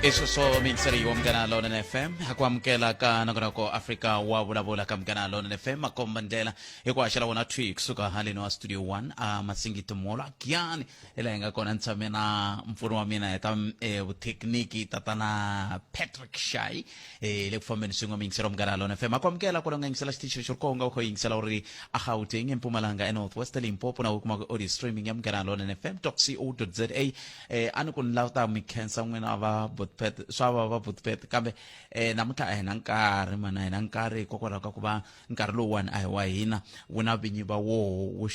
I sweswo miyingiseri wa Munghana Lonene FM, ha ku amukela ka nongonoko Afrika wa Vulavula ka Munghana Lonene FM, makomba ndlela hi ku haxela wona thwi kusuka haleni wa Studio 1 a Masingiti Mall a Giyani, hi laha hi nga kona. Ni tshame na mpfuno wa mina hi ta vuthekiniki, tatana Patrick Shai, le ku fambeni swin'we. Miyingiseri wa Munghana Lonene FM, ha ku amukela kwala u nga yingisela xitichi lexi ri kona, u nga u kha u yingisela u ri a Gauteng, eMpumalanga, eNorth West, Limpopo, na u kumaka audio streaming ya Munghana Lonene FM co za. A ni ku ni lava ta mi khensa n'wina va Botpet, swa va va Botpet, kambe namuntlha a hi na nkarhi mana, a hi na nkarhi hikokwalaho ka ku va nkarhi lowuwani a hi wa hina, wu na vinyi va woho, wu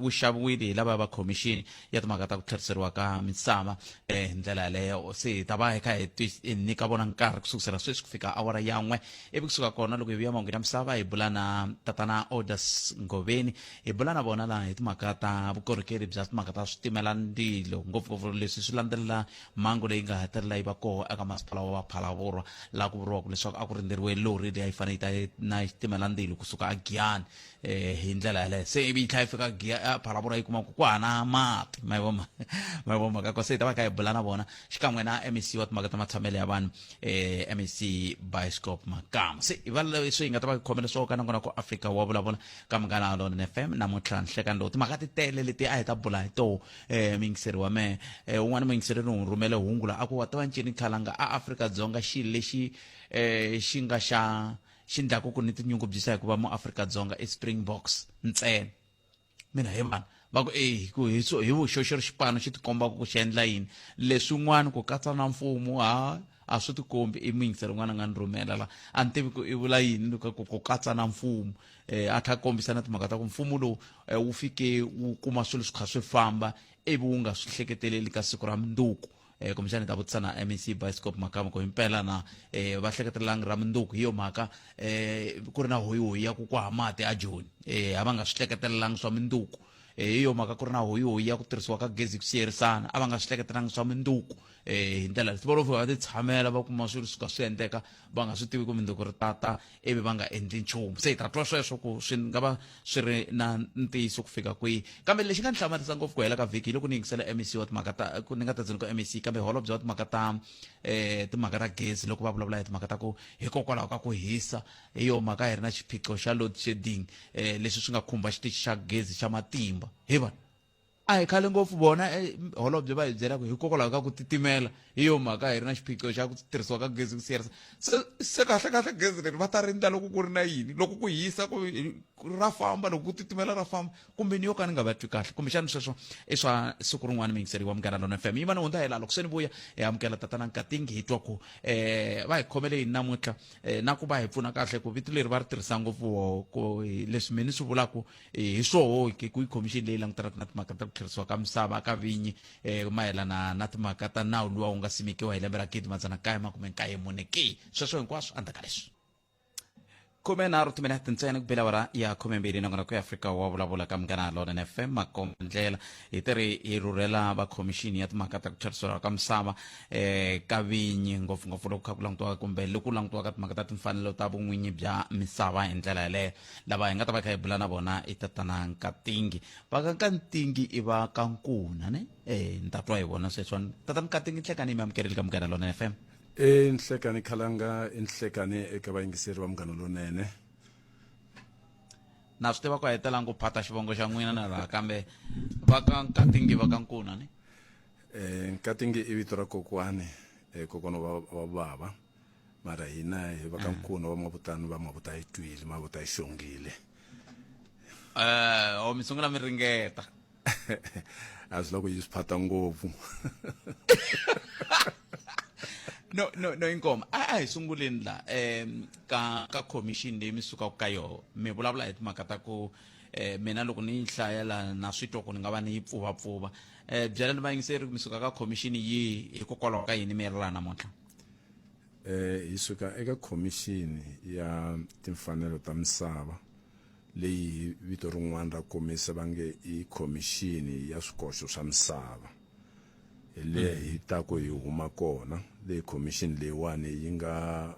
wu xaviwile hi lava va khomixini ya timhaka ta ku tlheriseriwa ka misava. Hi ndlela yaleyo se hi ta va hi kha hi hi nyika vona nkarhi ku sukusela sweswi ku fika awara ya 1, ivi kusuka kona loko hi vuya mahungwini ya misava hi bula na tatana Odas Ngoveni, hi bula na vona laha hi timhaka ta vukorhokeri bya timhaka ta switimela ndzilo, ngopfungopfu leswi swi landzelela mhangu leyi nga hetelela yi va koho eka masipala wa Phalavurwa, laha ku vuriwaka leswaku a ku rindzeriwe lori leyi a yi fanele yi ta na xitimela ndzilo kusuka a Giyani. Hi ndlela yaleyo se ivi yi tlhela yi fika Giya Phalavurwa yi kuma ku ku hana mati, ma yi vo ma yi vo mhaka ko. Se hi ta va kha hi bula na vona xikan'we na MEC wa timhaka ta matshamelo ya vanhu, MEC Bioscope Makamu. Se hi va leswi hi nga ta va khomela swo ka nakona ku Afrika wa Vulavula ka Munghana Lonene FM namuntlha nhlekani lowu. Timhaka ti tele leti a hi ta bula hi toho. Muyingiseri wa mehe, un'wana muyingiseri ni n'wi rhumele hungu la a ku wa tiva ncini khalanga a Afrika-Dzonga, xilo lexi xi nga xa xi ndlaku ku ni tinyungubyisa hikuva mu Afrika-Dzonga i Springboks ntsena. Mina he vana va ku e ku hi so hi vuxoxo xipano xi tikombaka ku xi endla yini, leswin'wana ku katsa na mfumo ha a swi tikombi. I muyingiseri un'wana a nga ni rhumela la, a ni tivi ku i vula yini loko ku katsa na mfumo. A tlhela kombisa na timhaka ta ku mfumo lowu wu fike wu kuma swilo swi kha swi famba ivi wu nga swi hleketeleli ka siku ra mundzuku. Kumbexana hi ta vutisa na MEC Bioscope Makamu ku himpela na va hleketelelanga ra mundzuku, hi yo mhaka ku ri na hoyihoyi ya ku kwaha mati a Joni. A va nga swi hleketelelanga swa mundzuku. Hi yo mhaka ku ri na hoyihoyi ya ku tirhisiwa ka gezi ku siyerisana, a va nga swi hleketelanga swa mundzuku. Hi ndlela leyi va lo fika va ti tshamela va kuma swilo suka swi endleka va nga swi tivi ku mundzuku ri tata, ivi va nga endli nchumu. Se hi ta twa sweswo ku swi nga va swi ri na ntiyiso ku fika kwihi. Kambe lexi nga ni hlamarisa ngopfu ku hela ka vhiki hi loko ni yingisela MEC wa timhaka ta ku ni nga ta dzini ku MEC kambe holobye wa timhaka ta timhaka ta gezi, loko va vulavula hi timhaka ta ku hikokwalaho ka ku hisa hi yo mhaka hi ri na xiphiqo xa load shedding, leswi swi nga khumba xitichi xa gezi xa matimba. Hi vona a hi khale ngopfu vona holobye va hi byela ku hikokwalaho ka ku titimela hi yo mhaka hi ri na xiphiqo xa ku tirhisiwa ka gezi ku siyerisa. Se kahle kahle gezi leri va ta rindza loko ku ri na yini? Loko ku hisa ku ra famba, loko ku titimela ra famba, kumbe ni yo ka ni nga va twi kahle? Kumbexana sweswo i swa siku rin'wana. Miyingiseri wa Munghana Lona FM, yima ni hundza hi laha loko se ni vuya hi amukela tatana Nkatingi, hi twa ku va hi khomele yini namuntlha, na ku va hi pfuna kahle ku vito leri va ri tirhisa ngopfu ku leswi mina ni swi vulaka hi swoho ke ku yi khomixini leyi langutanaka na timhaka ta ku tlherisiwa ka misava ka vinyi, mayelana na timhaka ta nawu luwa wu nga simekiwa hi lembe ra 1994 ke. Sweswo hinkwaswo endzhaku ka leswi. 13 timinete ntsena ku bela awara ya 12, nakona ku Afrika wa Vulavula ka Munghana Lonene FM, makomba ndlela. Hi tiri hi rhurhela va khomixini ya timhaka ta ku tlheriseriwa ka misava ka vinyi, ngopfungopfu loko kha ku langutiwa kumbe loko ku langutiwa ka timhaka ta timfanelo ta vun'winyi bya misava. Hi ndlela yaleyo lava hi nga ta va kha hi bula na vona i tatana Nkatingi. Va ka Nkatingi i va ka Nkuna ne? Ni ta twa hi vona sweswiwani. Tatana Nkatingi, nhlekani, mi amukerile ka Munghana Lonene FM. I nhlekani khalanga, i nhlekani eka vayingiseri va Munghana Lonene. Na swi tiva ku a hi talangi ku phata xivongo xa n'wina na laha, kambe va ka Nkatingi va ka Nkuna ne? Nkatingi i vito ra kokwani, kokwana wa bava, mara hina hi va ka Nkuna wa Mavutani, va Mavuta yi twile, Mavuta yi xongile. O mi sungula mi ringeta. A swi la ku yi swi phata ngopfu. No no no, inkomo. A hi sunguleni la ka commission leyi mi sukaka ka yoho, mi vulavula hi timhaka ta ku mina loko ni yi hlaya la na swi twa ku ni nga va ni yi pfuvapfuva. Byelani vayingiseri mi suka ka commission yihi, hikokwalaho ka yini mi ri laha namuntlha? Hi suka eka khomixini ya timfanelo ta misava leyi hi vito rin'wana ra komisa va nge i khomixini ya swikoxo swa misava. Hi le hi taku hi huma kona. Leyi khomixini leyiwani yi nga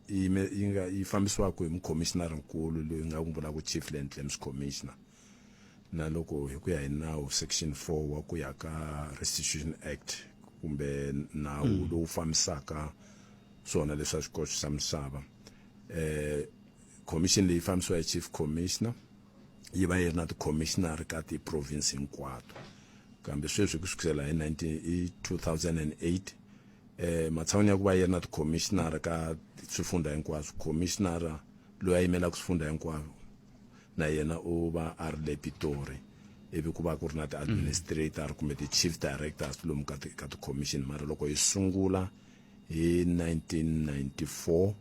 yi nga yi fambisiwaka hi mukhomixinari nkulu loyi nga n'wi vulaka Chief Land Claims Commissioner, na loko hi ku ya hi nawu section 4 wa ku ya ka Restitution Act. Kumbe nawu lowu fambisaka swona leswa swikoxo swa misava. Commission leyi fambisiwa hi chief commissioner, yi va yi ri na ti-commissioner ka ti-province hinkwato. Kambe sweswi ku sukisela hi 19 hi 2008, matshan'wini ya ku va yi ri na ti-commissioner ka swifundha hinkwaswo, commissioner loyi a yimelaka swifundha hinkwaswo na yena u va a ri le Pitori, ivi ku va ku ri na ti-administrator kumbe ti-chief directors lomu ka ti ka ti-commission. Mara loko hi sungula hi 1994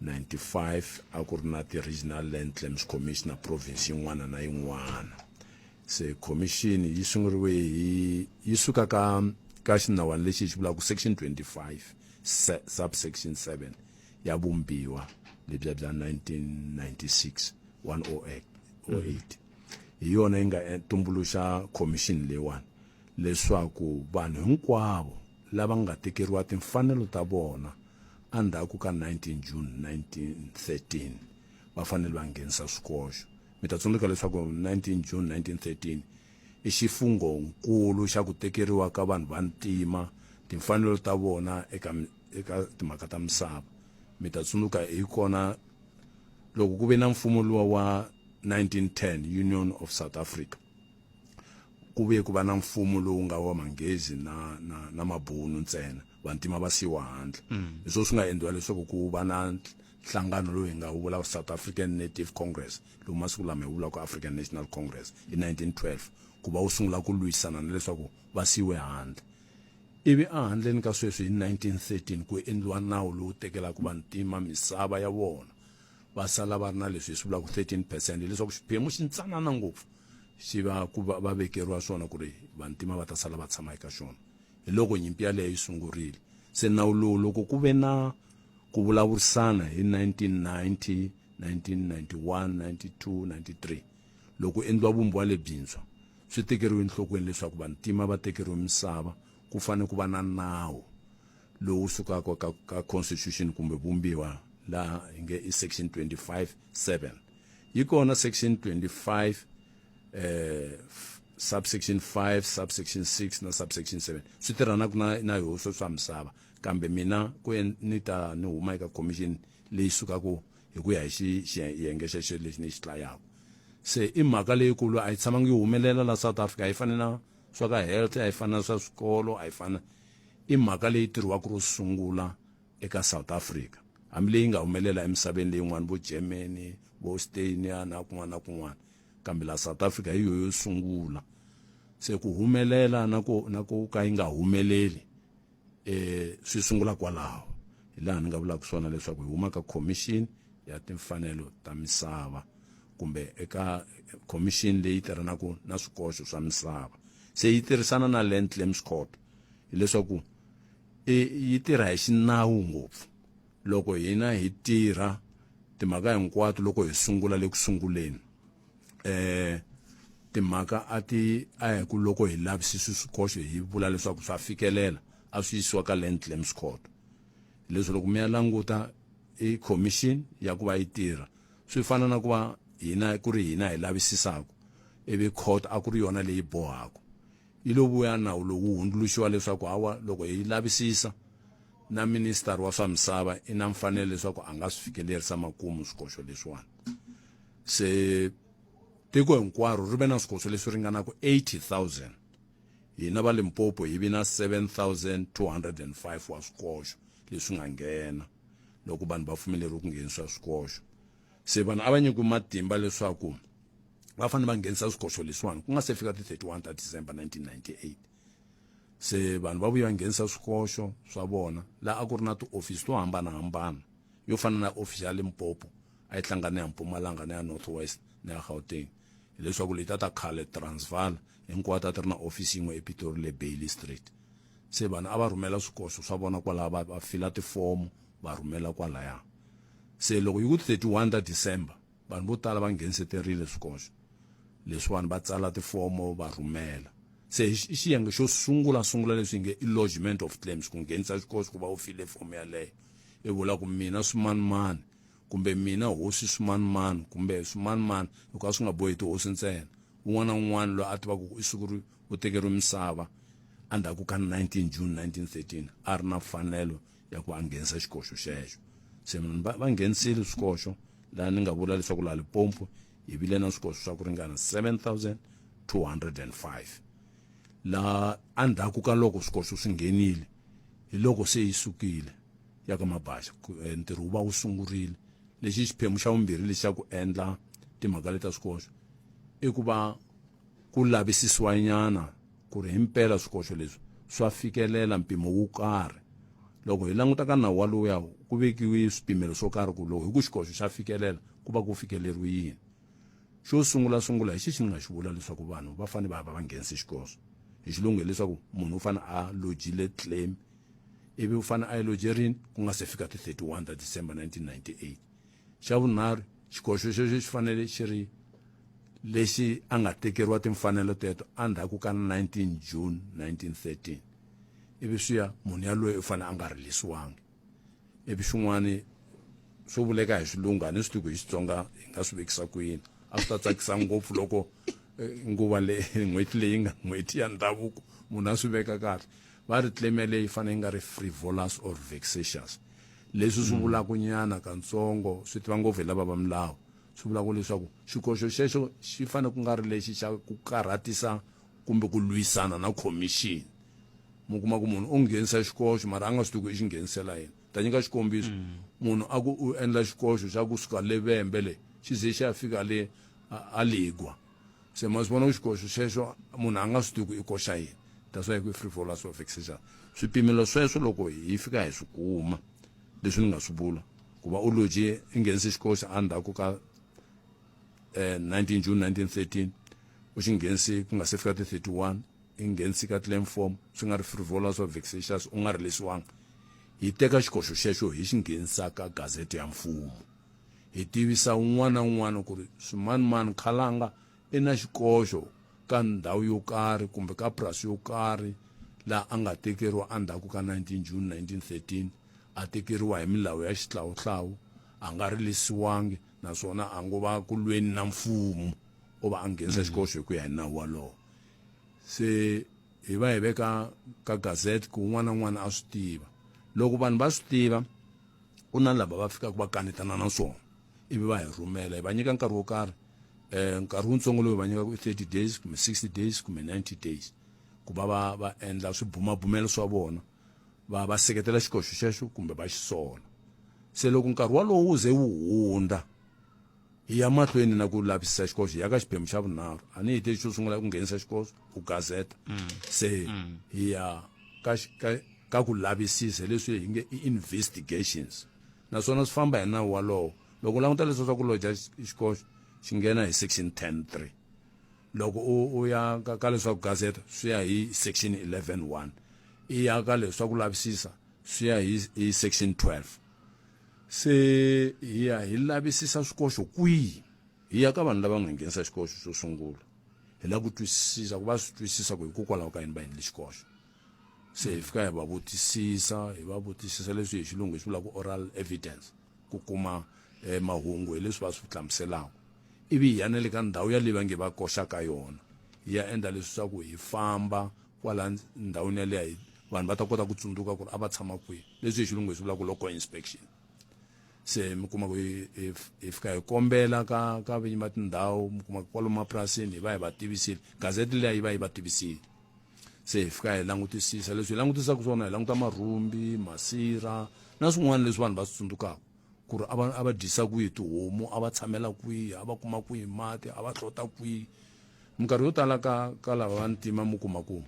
95, a ku ri na ti-regional land claims commissioner province yin'wana na yin'wana. Se commission yi sunguriwe hi yi suka ka xinawana lexi hi xi vulaka section 25 subsection 7 ya vumbiwa lebyiya bya 1996 108 08. Hi yona yi nga tumbuluxa commission leyiwani leswaku vanhu hinkwavo lava nga tekeriwa timfanelo ta vona endzhaku ka 19 June 1913 va fanele va nghenisa swikoxo. Mi ta tsundzuka leswaku 19 June 1913 i xifunghonkulu xa ku tekeriwa ka vanhu va ntima timfanelo ta vona eka timhaka ta misava. Mi ta tsundzuka hi kona loko ku ve na mfumo luwa wa 1910, Union of South Africa, ku vuye ku va na mfumo lowu nga wa Manghezi na Mabunu ntsena, vantima va siyiwa handle. Hi swona swi nga endliwa leswaku ku va na nhlangano lowu hi nga wu vula South African Native Congress, lowu masiku lama hi vulaka African National Congress, hi 1912, ku va wu sungula ku lwisana na leswaku va siyiwe handle. Ivi ehandleni ka sweswi hi 1913 ku endliwa nawu lowu tekelaka vantima misava ya vona, va sala va ri na leswi hi swi vulaka 13%, hileswaku xiphemu xintsanana ngopfu xi va ku va vekeriwa swona ku ri vantima va ta sala va tshama eka xona. Hi loko nyimpi yaleyo yi sungurile. Se nawu lowu loko ku ve na ku vulavurisana hi 1990, 1991, 92, 93, loko endliwa vumbiwa lebyintshwa, swi tekeriwe enhlokweni leswaku vantima va tekeriwe misava, ku fanele ku va na nawu lowu sukaka ka constitution kumbe vumbiwa laha hi nge i section 25 7. Yi kona section 25 subsection 5, subsection 6 na subsection 7, swi tirhanaka na yoho swa misava. Kambe mina ku ni ta ni huma eka commission leyi sukaka hi ku ya hi xiyenge xexo lexi ni xi tlayaka. Se i mhaka leyikulu, a yi tshamangi yi humelela la South Africa. A yi fani na swa ka health, a yi fani na swa swikolo, a yi fani. I mhaka leyi tirhiwaka ro sungula eka South Africa, hambi leyi nga humelela emisaveni leyin'wana, vo Germany, vo Estonia na kun'wana na kun'wana, kambe la South Africa hi yo sungula. Se ku humelela na ku ka yi nga humeleli, swi sungula kwalaho. Hi laha ni nga vulaka swona leswaku hi huma ka commission ya timfanelo ta misava kumbe eka commission leyi tirhanaka na swikoxo swa misava. Se yi tirhisana na Land Claims Court, hileswaku yi tirha hi xinawu ngopfu. Loko hina hi tirha timhaka hinkwato, loko hi sungula le ku sunguleni, timhaka a ti a hi ku loko hi lavisisa swikoxo hi vula leswaku swa fikelela, a swi yisiwa ka Land Claims Court. Leswi loko mi ya languta i commission ya ku va yi tirha, swi fana na ku va hina ku ri hina hi lavisisaka, ivi court a ku ri yona leyi bohaka. Yi lo vuya nawu lowu wu hundzuluxiwa leswaku hawa, loko hi lavisisa, na minister wa swa misava i na mfanelo leswaku a nga swi fikelerisa makumu swikoxo leswiwani. Se tiko hinkwaro ri ve na swikoxo leswi ringanaka 80,000. Hina va Limpopo hi vi na 7205 wa swikoxo leswi nga nghena loko vanhu va pfumeleriwe ku nghenisa swikoxo. Se vanhu a va nyikiwe matimba leswaku va fanele va nghenisa swikoxo leswiwani ku nga se fika ti 31 ta December 1998. Se vanhu va vuya va nghenisa swikoxo swa vona laha a ku ri na tiofisi to hambanahambana, yo fana na ofisi ya Limpopo a yi hlangane ya Mpumalanga na ya North West na ya Gauteng, hileswaku leti ta khale Transvaal hinkwato a ti ri na ofisi yin'we ePitori le Bailey Street. Se vanhu a va rhumela swikoxo swa vona kwalaho, va fila tifomo va rhumela kwalaya. Se loko yi ku 31 ta December, vanhu vo tala va ngheniseterile swikoxo leswiwani, va tsala tifomo va rhumela. Se i xiyenge xo sungula sungula leswi nge i lodgement of claims, ku nghenisa xikoxo, ku va u file fomo yaleyo i vula ku mina swimanimani kumbe mina hosi swimanimani kumbe swimanimani, hikuva swi nga bohi tihosi ntsena, un'wana na un'wana loyi a tivaka ku i siku ri u tekeriwe misava. Endzhaku ka 19 June 1913 a ri na mfanelo ya ku a nghenisa xikoxo xexo. Se vanhu va nghenisile swikoxo laha ni nga vula leswaku laha Limpopo hi vile na swikoxo swa ku ringana 7205. Laha endzhaku ka loko swikoxo swi nghenile hi loko se yi sukile ya ka Mabasa ntirho wu va wu sungurile. Lexi xiphemu xa vumbirhi lexi xa ku endla timhaka leta swikoxo i ku va ku lavisisiwa nyana ku ri himpela swikoxo leswi swa fikelela mpimo wo karhi. Loko hi languta ka nawu waluya ku vekiwe swipimelo swo karhi ku loko hi ku xikoxo xa fikelela ku va ku fikeleriwe yini. Xo sungula sungula hi xexi ni nga xi vula leswaku vanhu va fanele va va va nghenise xikoxo. Hi xilungu hileswaku munhu u fanele a lodgile claim ivi u fanele a yi lodge rini ku nga se fika ti 31 ta December 1998. Xa vunharhu, xikoxo xexo xi fanele xi ri lexi a nga tekeriwa timfanelo teto endzhaku ka 19 June 1913 ivi swi ya munhu yaloye u fanele a nga rilisiwangi. Ivi xin'wana swo vuleka hi xilungu a ni swi tivi ku hi Xitsonga hi nga swi vekisa ku yini. A swi ta tsakisa ngopfu loko nguva leyi n'hweti leyi nga n'hweti ya ndhavuko munhu a swi veka kahle. Va ri claim yaleyo yi fanele yi nga ri frivolous or vexatious. Leswi swi vulaka nyana katsongo swi tiva ngopfu hi lava va milawu. Swi vulaka leswaku xikoxo xexo xi fanele ku nga ri lexi xa ku karhatisa kumbe ku lwisana na khomixini. Mi kuma ku munhu u nghenisa xikoxo mara a nga swi tivi ku i xi nghenisela yini. Ta nyika xikombiso, munhu a ku u endla xikoxo xa kusuka le Vhembe le xi ze xi ya fika le a Ligwa. Se ma swi vona ku xikoxo xexo munhu a nga swi tivi ku i koxa yini. That's why ku i frivolous or vexatious. Swipimelo sweswo loko hi fika hi swi kuma leswi ni nga swi vula ku va u lodge i nghenise xikoxo endzhaku ka 19 June 1913 u xi nghenise ku nga se fika ti 31 i nghenisi ka claim form swi nga ri frivolous or vexatious u nga rilisiwanga hi teka xikoxo xexo hi xi nghenisa ka gazete ya mfumo hi tivisa un'wana na un'wana ku ri swimanimani khalanga i na xikoxo ka ndhawu yo karhi kumbe ka purasi yo karhi laha a nga tekeriwa endzhaku ka 19 June 1913 a tekeriwa hi milawu ya xihlawuhlawu a nga rilisiwangi naswona a ngo va ku lweni na mfumo o va a nghenisa xikoxo hi ku ya hi nawu walowo. Se hi va hi veka ka gazette ku un'wana na un'wana a swi tiva. Loko vanhu va swi tiva ku na lava va fikaka va kanetana na swona ivi va hi rhumela hi va nyika nkarhi wo karhi nkarhi wutsongo lowu hi va nyikaka i 30 days kumbe 60 days kumbe 90 days ku va va va endla swibumabumelo swa vona va va seketela xikoxo xexo kumbe va xi sola. Se loko nkarhi walowo wu ze wu hundza hi ya mahlweni na ku lavisisa xikoxo hi ya ka xiphemu xa vunharhu a ni hete xo sungula ku nghenisa xikoxo u gazeta se hi ya ka ka ka ku lavisisa leswi hi nge i investigations naswona swi famba hi nawu walowo. Loko u languta leswi swa ku loja xikoxo xi nghena hi section 10.3 loko u u ya ka, ka leswaku gazeta swi ya hi section 11.1 i ya ka leswa ku lavisisa swi ya hi, hi section 12 se hi ya hi lavisisa swikoxo kwihi hi ya ka vanhu lava nga nghenisa xikoxo xo sungula hi lava ku twisisa ku va swi twisisa ku hikokwalaho ka yini va endle xikoxo. Se hi fika hi va vutisisa hi va vutisisa leswi hi xilungu hi swi vulaka oral evidence ku kuma mahungu hi leswi va swi hlamuselaka ivi hi ya na le ka ndhawu ya leyi va nge va koxa ka yona hi ya endla leswi swa ku hi famba kwala ndhawini yaleyo hi vanhu va ta kota ku tsundzuka ku ri a va tshama kwihi leswi hi xilungu hi swi vulaka local inspection. Se mi kuma ku hi hi fika hi kombela ka ka vinyi va tindhawu mi kuma kwalomu mapurasini hi va hi va tivisile gazette liya yi va yi va tivisile. Se hi fika hi langutisisa leswi hi langutisaka swona hi languta marhumbi masirha na swin'wana leswi vanhu va swi tsundzukaka ku ri a va a va dyisa kwihi tihomu a va tshamela kwihi a va kuma kwihi mati a va hlota kwihi. Minkarhi yo tala ka ka lava vantima mi kuma ku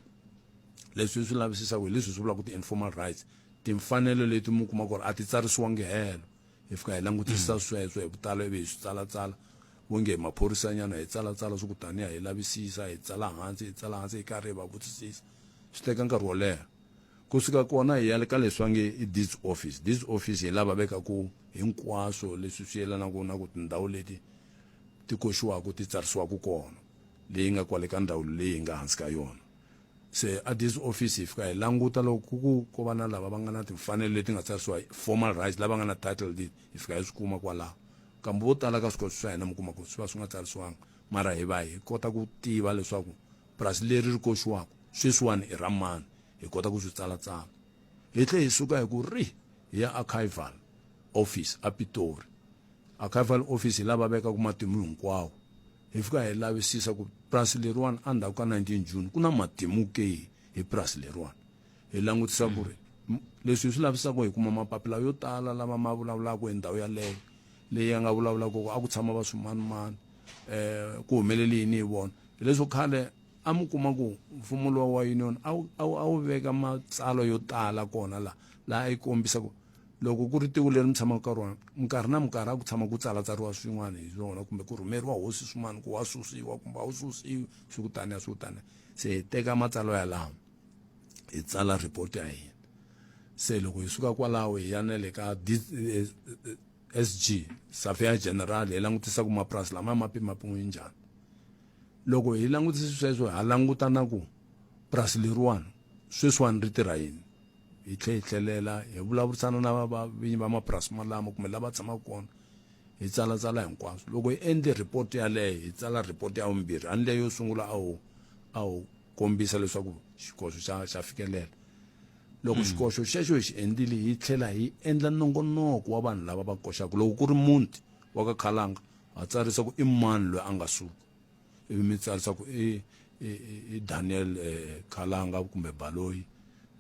leswi hi swi lavisisaka hi leswi hi swi vulaka ti-informal rights timfanelo leti mi kuma ku ri a ti tsarisiwangi helo. Hi fika hi langutisisa sweswo hi vutalo ivi hi swi tsalatsala wonge hi maphorisanyana hi tsalatsala swi ku taniya hi lavisisa hi tsala hansi hi tsala hansi hi karhi hi va vutisisa swi teka nkarhi wo leha. Kusuka kona hi ya ka leswi va nge i deeds office. Deeds office hi lava vekaku hinkwaswo leswi swi yelanaka na ku tindhawu leti ti koxiwaka ti tsarisiwaka kona leyi nga kwale ka ndzawulo leyi hi nga hansi ka yona. Se a deeds office hi fika hi languta loko ku ku ko va na lava va nga na timfanelo leti nga tsarisiwa formal rights lava nga na title deed hi fika hi swi kuma kwalaho. Kambe vo tala ka swikoxo swa hina mi kuma ku swi va swi nga tsarisiwanga mara hi va hi kota ku tiva leswaku purasi leri ri koxiwaka sweswiwani i ra mani. Hi kota ku swi tsalatsala. Hi tlhe hi suka hi ku ri hi ya archival office a Pitori. Archival office hi laha va vekaka matimu hinkwawo. Hi fika hi lavisisa ku purasi leriwani endzhaku ka 19 June ku na matimu ke hi purasi leriwani. Hi langutisa ku ri leswi hi swi lavisaka hi kuma mapapila yo tala lama ma vulavulaka hi ndhawu yaleyo leyi ya nga vulavulaka ku a ku tshama va swimanimani um ku humelele yini hi vona. Hi leswo khale a mi kuma ku mfumo luwa wa union a wu a wu a wu veka matsalwa yo tala kona la laha a yi kombisa ku loko ku ri tiko leri mi tshamaka ka rona minkarhi na minkarhi a ku tshama ku tsalatsariwa swin'wana hi rona kumbe ku rhumeriwa hosi swin'wana ku wa susiwa kumbe a wu susiwi swi ku taniya swi ku taniya. Se hi teka matsalwa yalawo hi tsala report ya hina. Se loko hi suka kwalaho hi ya na le ka SG Surveyor General hi langutisa ku mapurasi lama ma pimapimiwe njhani. Loko hi langutise sweswo ha languta na ku purasi leriwani sweswiwani ri tirha yini. Hi tlhe hi tlhelela hi vulavurisana na vinyi va mapurasi malamo kumbe lava tshamaka kona hi tsalatsala hinkwaswo. Loko hi endle report yaleyo hi tsala report ya vumbirhi a ni leyo yo sungula a wu a wu kombisa leswaku xikoxo xa xa fikelela. Loko xikoxo xexo hi xi endlile hi tlhela hi endla nongonoko wa vanhu lava va koxaka. Loko ku ri muti wa ka Khalanga ha tsarisa ku i mani loyi a nga suka ivi mi tsarisa ku i i i Daniel Khalanga kumbe Baloyi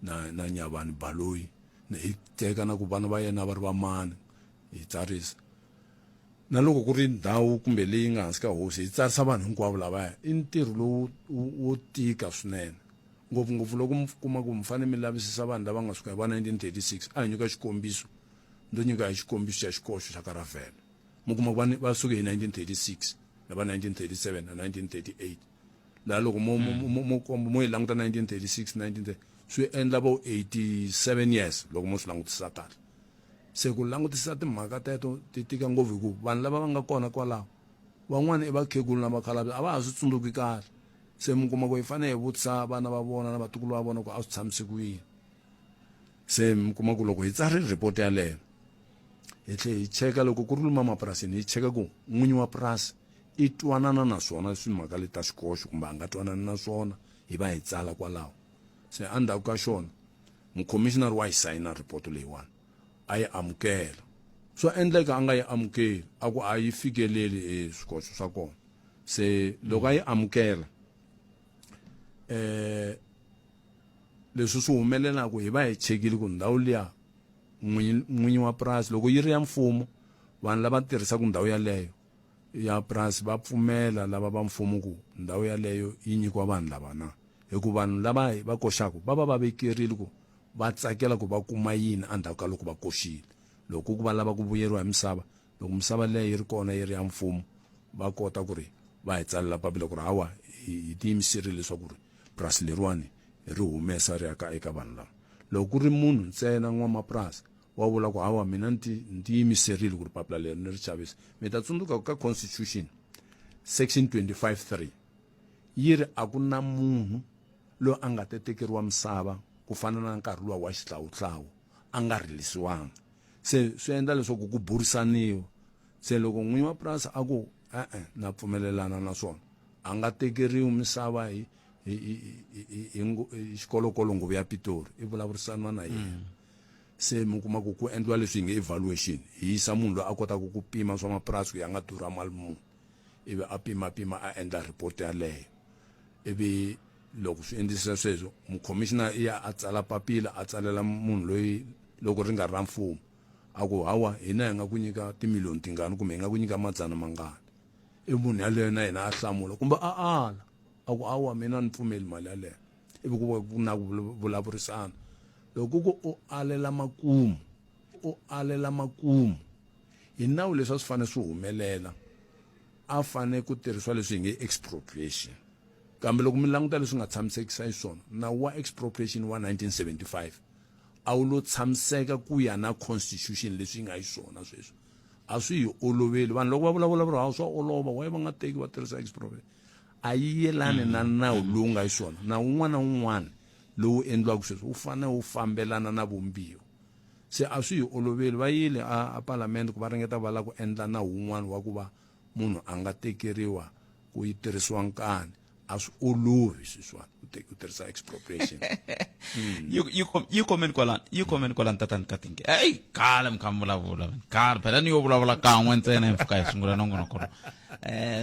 na na Nyavani Baloyi hi teka na ku vana va yena va ri va mani hi tsarisa. Na loko ku ri ndhawu kumbe leyi nga hansi ka hosi hi tsarisa vanhu hinkwavo lavaya. I ntirho lowu wo tika swinene ngopfungopfu loko mi kuma ku mi fanele mi lavisisa vanhu lava nga suka hi va 1936. A hi nyika xikombiso ndzo nyika hi xikombiso xa xikoxo xa ka Ravele. Mi kuma ku va va suke hi 1936 na va 1937 na 1938 laha loko mo mo mo mo komba mo yi languta 1936 19 swi endla vo 87 years loko mo swi langutisa kahle. Se ku langutisa timhaka teto ti tika ngopfu hi ku vanhu lava va nga kona kwalaho van'wana i vakhegulu na vakhalabye a va ha swi tsundzuki kahle. Se mi kuma ku hi fanele hi vutisa vana va vona na vatukulu va vona ku a swi tshamise ku yini. Se mi kuma ku loko hi tsarile report yaleyo hi tlhe hi cheka loko ku ri luma mapurasini hi cheka ku n'winyi wa purasi i twanana na swona swimhaka leti ta xikoxo kumbe a nga twanani na swona hi va hi tsala kwalaho. Se endzhaku ka xona mukhomishinari wa yi sayina report leyiwani a yi amukela. Swa endleka a nga yi amukeli a ku a yi fikeleli e swikoxo swa kona. Se loko a yi amukela leswi swi humelelaka hi va hi chekile ku ndhawu liya n'winyi n'winyi wa purasi loko yi ri ya mfumo vanhu lava tirhisaka ndhawu yaleyo ya purasi va pfumela lava va mfumo ku ndhawu yaleyo yi nyikiwa vanhu lava na hi ku vanhu lava va koxaka va va va vekerile ku va tsakela ku va kuma yini endzhaku ka loko va koxile. Loko ku va lava ku vuyeriwa hi misava loko misava leyi yi ri kona yi ri ya mfumo va kota ku ri va hi tsalela papila ku ri hawa hi tiyimiserile leswaku ri purasi leriwani hi ri humesa ri ya ka eka vanhu lava. Loko ku ri munhu ntsena n'wamapurasi wa vula ku hawa mina ni ti ni tiyimiserile ku ri papila leri ni ri xavisa. Mi ta tsundzuka ku ka constitution section 25 3 yi ri a ku na munhu loyi a nga ta tekeriwa misava ku fana na nkarhi luwa wa xihlawuhlawu a nga rilisiwanga. Se swi endla leswaku ku burisaniwa. Se loko n'winyi wa purasi a ku e-e na pfumelelana na swona a nga tekeriwi misava hi hi hi hi hi hi xikolokolo nguvu ya Pitori i vulavurisana na yena. Se mi kuma ku ku endliwa leswi hi nge evaluation hi yisa munhu loyi a kotaka ku pima swa mapurasi ku ya nga durha mali muni ivi a pimapima a endla report yaleyo. Ivi loko swi endlisa sweswo mukhomishinara i ya a tsala papila a tsalela munhu loyi loko ri nga ri ra mfumo a ku hawa hina hi nga ku nyika timiliyoni tingani kumbe hi nga ku nyika madzana mangani. Ivi munhu yaleyo na yena a hlamula kumbe a ala a ku hawa mina a ni pfumeli mali yaleyo. Ivi ku va ku na ku vulavurisana. Loko ku u alela makumu u alela makumu hi nawu leswi a swi fanele swi humelela a fanele ku tirhisiwa leswi hi nge expropriation. Kambe loko mi languta leswi nga tshamisekisa xiswona nawu wa expropriation wa 1975 a wu lo tshamiseka ku ya na constitution leswi yi nga xiswona sweswi. A swi hi oloveli vanhu loko va vulavula va ri hawu swa olova why va nga teki va tirhisa expropriation a yi yelani na nawu lowu nga xiswona. Nawu wun'wana na wun'wana lowu endliwaka sweswi wu fanele wu fambelana na vumbiwa. Se a swi hi oloveli va yile a a palamende ku va ringeta va lava ku endla nawu wun'wana wa ku va munhu a nga tekeriwa ku yi tirhisiwa nkani. A swi olovi sweswiwani ku tirhisa expropriation. Yi komeni kwalani, yi komeni kwalani, tatani Katingi. Eyi, khale mi kha mi vulavula, khale phela ni yo vulavula kan'we ntsena hi mpfhuka hi sungula nongonoko lowu.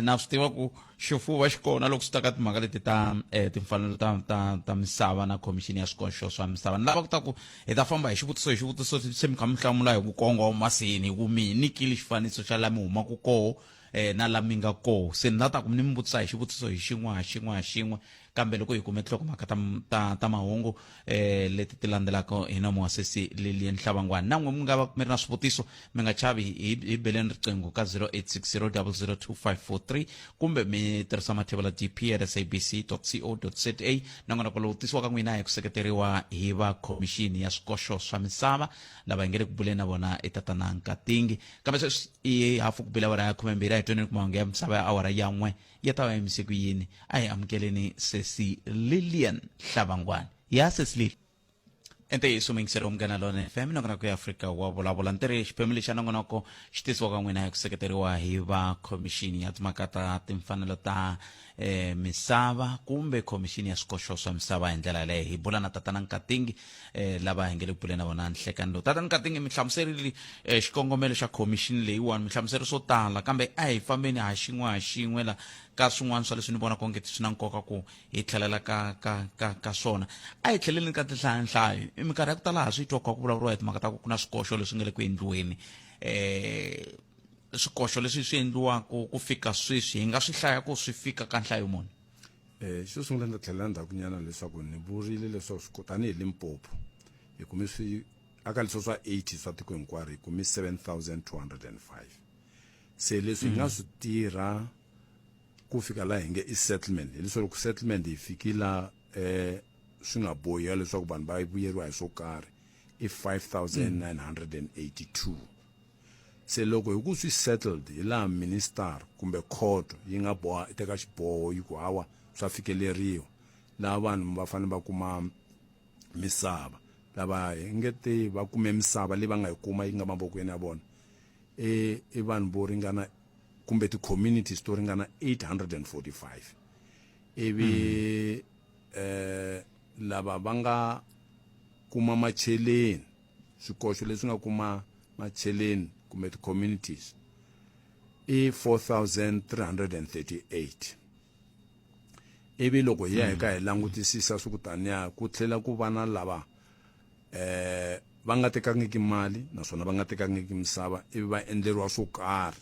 Na swi tiva ku xifuva xi kona loko swi ta ka timhaka leti ta timfanelo ta misava na khomixini ya swikoxo swa misava. Ni lava ku ta ku hi ta famba hi xivutiso hi xivutiso, se mi kha mi hlamula hi ku kongoma, seni hi ku mi nyikile xifaniso xa la mi humaka koho na la mi nga koho. Se ni la ta ku ni mi vutisa hi xivutiso hi xin'we ha xin'we ha xin'we, kambe loko hi kume tinhlokomhaka ta mahungu leti ti landzelaka hi nomo wa sesi Lilian Hlabangwani. Na n'we mi nga va mi ri na swivutiso, mi nga chavi, hi beleni riqingho ka 0860002543 kumbe mi tirhisa mathevula dp at sabc co za. Nongonoko lowu tisiwaka n'wina hi ku seketeriwa hi va khomixini ya swikoxo swa misava. Lava hi nge le ku buleni na vona i tatana Nkatingi. Kambe sweswi i hafu ku bile awara ya 12, a hi tweneni ku mahungu ya misava ya awara ya 1 ya ta va yimise ku yini. A hi amukeleni sesi Lilian Hlabangwani. Ya sesi Lili. Ntiyiso muyingiseri wa Munghana Lonene FM, nongonoko ya Afrika wa vulavula. Ntirho xiphemu lexi xa nongonoko xi tisiwa ka n'wina hi ku seketeriwa hi va khomixini ya timhaka ta timfanelo ta misava kumbe khomixini ya swikoxo swa misava. Hi ndlela yaleyo hi bula na tatana Nkatingi lava hi nge le ku buleni na vona nhlekani lowu. Tatana Nkatingi, mi hlamuserile xikongomelo xa khomixini leyiwani, mi hlamuseri swo tala, kambe a hi fambeni ha xin'we ha xin'we la ka swin'wana swa leswi ni vonaka onge swi na nkoka ku hi tlhelela ka swona. A hi tlheleleni ka tinhlayanhlayo. Minkarhi ya ku tala ha swi twa ku kha ku vulavuriwa hi timhaka ta ku ku na swikoxo leswi nga le ku endliweni. Swikoxo leswi swi endliwaka ku fika sweswi hi nga swi hlaya ku swi fika ka nhlayo muni? Xo sungula ni ta tlhelela ndzhakunyana leswaku ni vurile leswaku tanihi Limpopo hi kume swi aka leswi swa 80 swa tiko hinkwaro, hi kume 7205. Se leswi hi nga swi tirha ku fika laha hi nge i settlement, hileswaku loko settlement hi fiki la swi nga bohiwa leswaku vanhu va vuyeriwa hi swo karhi, i 5982. Se loko hi ku swi settled hi laha minister kumbe court yi nga boha teka xiboho yi ku hawa swa fikeleriwa, laha vanhu va fanele va kuma misava, lava hi nge te va kume misava leyi va nga yi kuma yi nga mavokweni ya vona i vanhu vo ringana kumbe ti-communities to ringana 845. Ivi lava va nga kuma macheleni, swikoxo leswi nga kuma macheleni kumbe ti-communities i 4338. Ivi loko hi ya hi ka hi langutisisa swi ku taniya, ku tlhela ku va na lava va nga tekangiki mali naswona va nga tekangiki misava, ivi va endleriwa swo karhi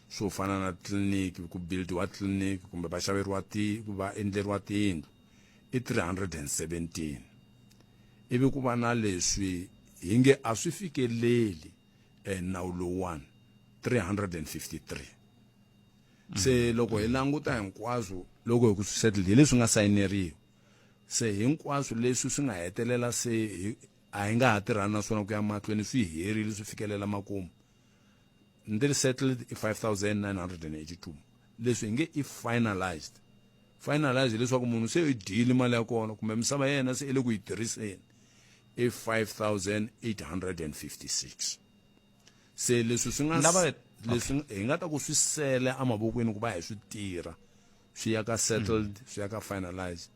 swo fana na tliliniki, ku buildiwa tliliniki kumbe va xaveriwa ti va endleriwa tiyindlu, i 317. Ivi ku va na leswi hi nge a swi fikeleli nawu lowuwani, 353. Se loko hi languta hinkwaswo, loko hi ku swi settle hi leswi nga sayineriwa, se hinkwaswo leswi swi nga hetelela se a hi nga ha tirhani na swona ku ya mahlweni, swi herile, swi fikelela makumu. Ndzi ri settled i 5982. Leswi hi nge i finalized, finalized hileswaku munhu se i dyile mali ya kona kumbe misava ya yena se i le ku yi tirhiseni, i 5856. Se leswi swi nga leswi hi nga ta ku swi sele emavokweni ku va hi swi tirha, swi ya ka settled, swi ya ka finalized,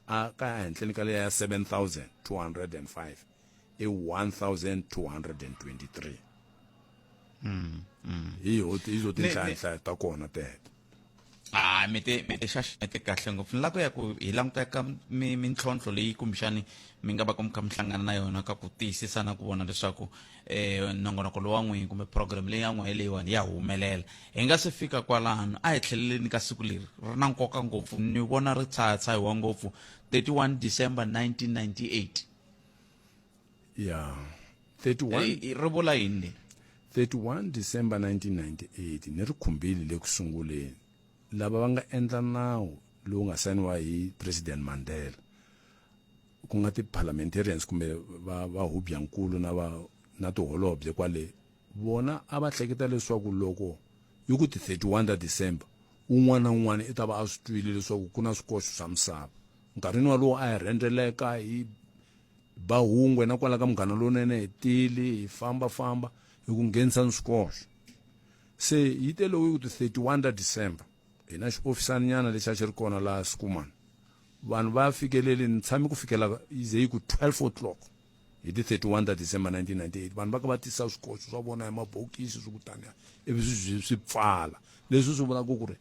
a ka henhleni ka leya ya 7205 i 1223. Hi ho tinhlayanhlaya ta kona teto. Ah, mi te xaxamete kahle ngopfu. Ni lava ku ya ku hi languta ka mintlhontlho leyi kumbexani mi nga va ku mi kha mi hlangana na yona ka ku tiyisisa na ku vona leswaku nongonoko lowa n'wini kumbe program leyi ya n'we leyiwani ya humelela. Hi nga se fika kwalano, a hi tlheleleni ka siku leri ri na nkoka ngopfu, ni vona ri tshahatshahiwa ngopfu, 31 December 1998. Ya, 31 ri vula yini leri? 31 December 1998 ni ri khumbile le ku sunguleni. Lava va nga endla nawu lowu nga sayiniwa hi President Mandela, ku nga ti-parliamentarians kumbe va hubyankulu na va na tiholobye kwale, vona a va hleketa leswaku loko yi ku ti 31 ta December, un'wana na un'wana i ta va a swi twile leswaku ku na swikoxo swa misava. Nkarhini walowo a hi rhendzeleka hi ba hungwe na kwala ka Munghana Lonene, hi tile hi famba famba hi ku nghenisa ni swikoxo. Se yi te loko yi ku ti 31 ta December, Hi na xiofisaninyana lexi a xi ri kona laha Schoeman. Vanhu va fikelele ni tshame ku fikela yi ze yi ku 12 o'clock hi ti 31 ta December 1998 vanhu va ka va tisa swikoxo swa vona hi mabokisi swi ku taniya ivi swi swi pfala leswi swi vulaka ku ri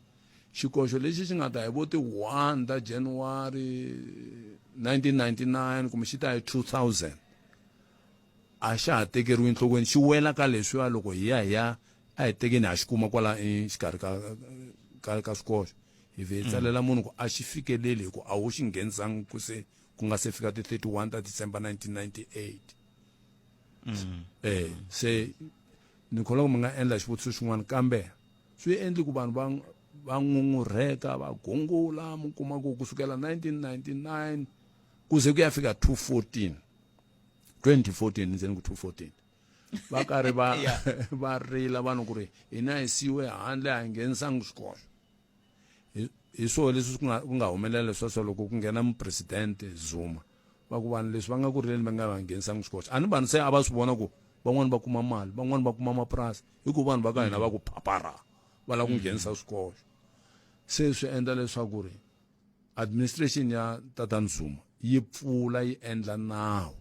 xikoxo lexi xi nga ta hi vo ti 1 ta January 1999 kumbe xi ta hi 2000 a xa ha tekeriwi enhlokweni xi wela ka leswiya loko hi ya hi ya a hi tekeni ha xi kuma kwala exikarhi ka ka ka swikoxo hi vhe hi tsalela munhu ku a xi fikeleli hi ku a wu xi nghenisangi ku se ku nga se fika ti 31 ta December 1998 eh se ni kholwa ku mi nga endla xivutiso xin'wana kambe swi endli ku vanhu va va ngungurheka va gungula mi kuma ku kusukela 1999 ku ze ku ya fika 214 2014 ndzeni ku 214 va karhi va va rila vanhu ku ri hina hi siyiwe handle a hi nghenisangi swikoxo hi swona leswi ku nga ku nga humelela sweswo loko ku nghena mupresidente Zuma va ku vanhu leswi va nga ku rileni va nga va nghenisangi swikoxo a ni vanhu se a va swi vona ku van'wani va kuma mali van'wani va kuma mapurasi hi ku vanhu va ka hina va ku phapara va lava ku nghenisa swikoxo se swi endla leswaku ri administration ya tatana Zuma yi pfula yi endla nawu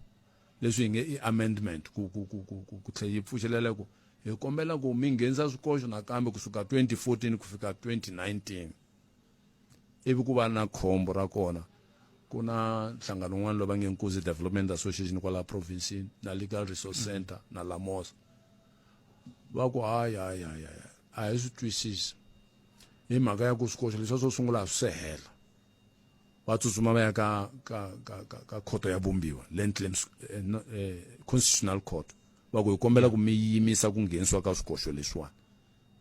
leswi hi nge i amendment ku ku ku ku ku ku tlhela yi pfuxelela ku hi kombela ku mi nghenisa swikoxo nakambe kusuka 2014 ku fika 2019 ivi ku va na khombo ra kona ku na nhlangano wun'wana lowu va nge Nkuzi Development Association kwala province na Legal Resource Center na Lamosa va ku hayi hayi hayi a hi swi twisisi hi mhaka ya ku swikoxo leswiya swo sungula a swi se hela va tsutsuma va ya ka ka ka ka, ka khoto ya vumbiwa land claims eh, no, eh, constitutional court va ku hi kombela ku mi yimisa ku nghenisiwa ka swikoxo leswiwani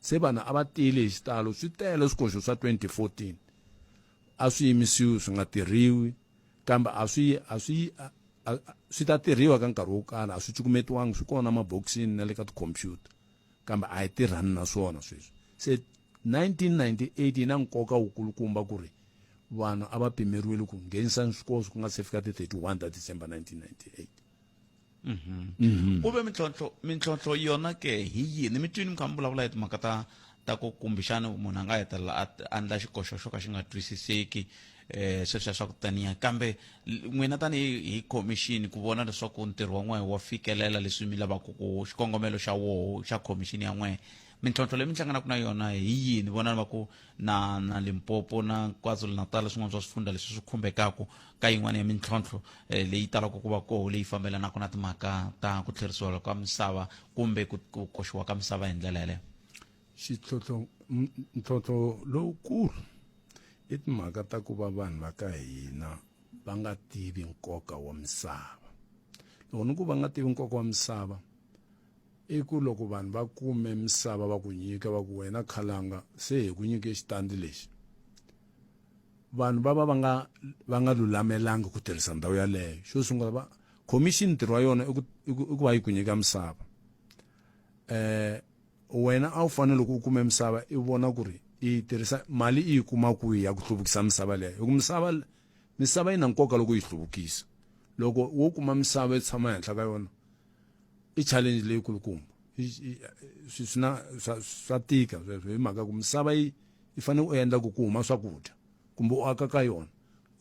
se vanhu a va tile hi xitalo swi tele swikoxo swa 2014 a swi yimisiwi swi nga tirhiwi kambe a swi a swi swi ta tirhiwa ka nkarhi wo karhi a swi cukumetiwangi swi kona mabokisini na le ka tikhompyuta kambe a hi tirhani na swona sweswi se 1998 yi na nkoka wukulukumba ku ri vanhu a va pimeriwile ku nghenisa swikoxo ku nga se fika ti 31 ta December 1998 mhm. Ku ve mintlhontlho mintlhontlho yona ke hi yini mi twini mi kha mi vulavula hi timhaka ta ta ku kumbexana munhu a nga hetelela a endla xikoxo xo ka xi nga twisiseki eh sweswiya swa ku taniya kambe n'wina tanihi hi khomixini ku vona leswaku ntirho wa n'wehe wa fikelela leswi mi lavaka ku xikongomelo xa woho xa khomixini ya n'wehe mintlhontlho leyi mi hlanganaka na yona hi yini vonani va ku na na Limpopo na KwaZulu-Natal swin'wana swa swifundza leswi swi khumbekaku ka yin'wana ya mintlhontlho eh, leyi talaka ku va koho leyi fambelanaka na timhaka ta ku tlherisiwa ka misava kumbe ku ku koxiwa ka misava hi ndlela yaleyo xitlhotlho ntlhontlho lowukulu i timhaka ta ku va vanhu va ka hina va nga tivi nkoka wa misava loko ni ku va nga tivi nkoka wa misava i ku loko vanhu va kume misava va ku nyika va ku wena khalanga se hi ku nyike xitandi lexi vanhu va va va nga va nga lulamelangi ku tirhisa ndhawu yaleyo xo sungula va khomixini ntirho wa yona i ku i ku va yi ku nyika misava eh wena a wu fanele loko u kume misava i vona ku ri i yi tirhisa mali i yi kuma kwihi ya ku hluvukisa misava leyo hi ku misava misava yi na nkoka loko yi hluvukisa loko wo kuma misava yi tshama ehenhla ka yona i challenge leyikulukumba swi swi na swa swa tika sweswo hi mhaka ku misava yi yi fanele u endla ku ku huma swakudya kumbe u aka ka yona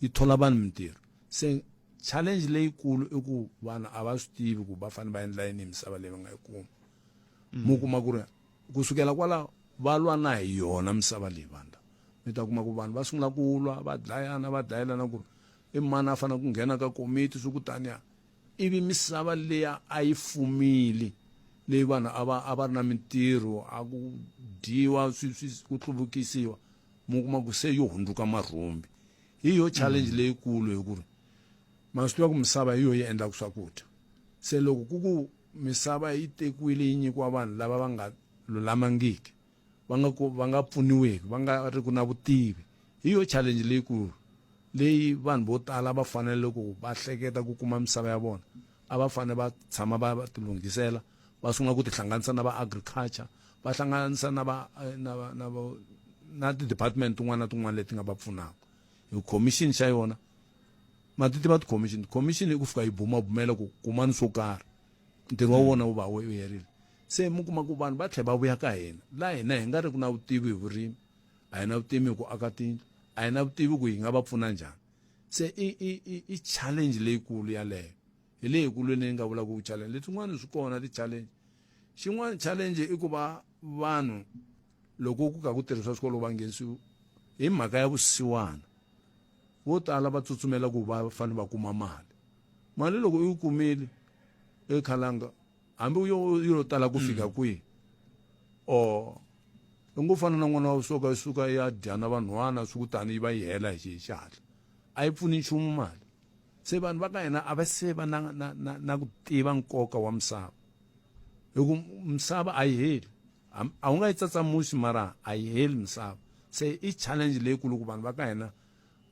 yi thola vanhu mintirho se challenge leyikulu i ku vanhu a va swi tivi ku va fanele va endla yini hi misava leyi va nga yi kuma mu kuma ku ri kusukela kwalaho va lwa na hi yona misava leyi vanhu lava mi ta kuma ku vanhu va sungula ku lwa va dlayana va dlayelana ku ri i mani a fanele ku nghena ka komiti swi ku taniya ivi misava leya a yi fumile leyi vanhu a va a va ri na mintirho a ku dyiwa swi swi ku hluvukisiwa mu kuma ku se yo hundzuka marhumbi hi yo challenge leyikulu hi ku ri ma swi tiva ku misava hi yo yi endlaka swakudya se loko ku ku misava yi tekiwile yi nyikiwa vanhu lava va nga lulamangiki va nga ku va nga pfuniwiki va nga ri ku na vutivi hi yo challenge leyikulu leyi vanhu vo tala va fanele ku va hleketa ku kuma misava ya vona a va fanele va tshama va va tilunghisela va sungula ku tihlanganisa na va agriculture va hlanganisa na va na va na va na ti-department tin'wana na tin'wana leti nga va pfunaka hi commission xa yona ma ti tiva ti-commission commission i ku fika yi bumabumela ku kumani swo karhi ntirho wa wona wu va wu herile se mi kuma ku vanhu va tlhela va vuya ka hina la hina hi nga ri ku na vutivi hi vurimi A hi na vutivi hi ku aka tindlu, a hi na vutivi ku hi nga va pfuna njhani. Se i i i i challenge leyikulu yaleyo. Hi leyikulu leyi nga vulaka ku challenge. Letin'wana swi kona ti-challenge. Xin'wana challenge i ku va vanhu loko ku ka ku tirhisiwa swikolo va nghenisiwi hi mhaka ya vusiwana. Vo tala va tsutsumela ku va fanele va kuma mali. Mali loko u yi kumile ekhalanga hambi yo yo tala ku fika mm. kwihi or i ngo fana na n'wana wa suka suka ya dya na vanhwana swi ku tani yi va yi hela hi xihatla a yi pfuni nchumu mali se vanhu va ka hina a va se va na na na, na ku tiva nkoka wa misava hi ku misava a yi heli a wu nga yi tsatsamusi mara a yi heli misava se i challenge leyikulu ku vanhu va ka hina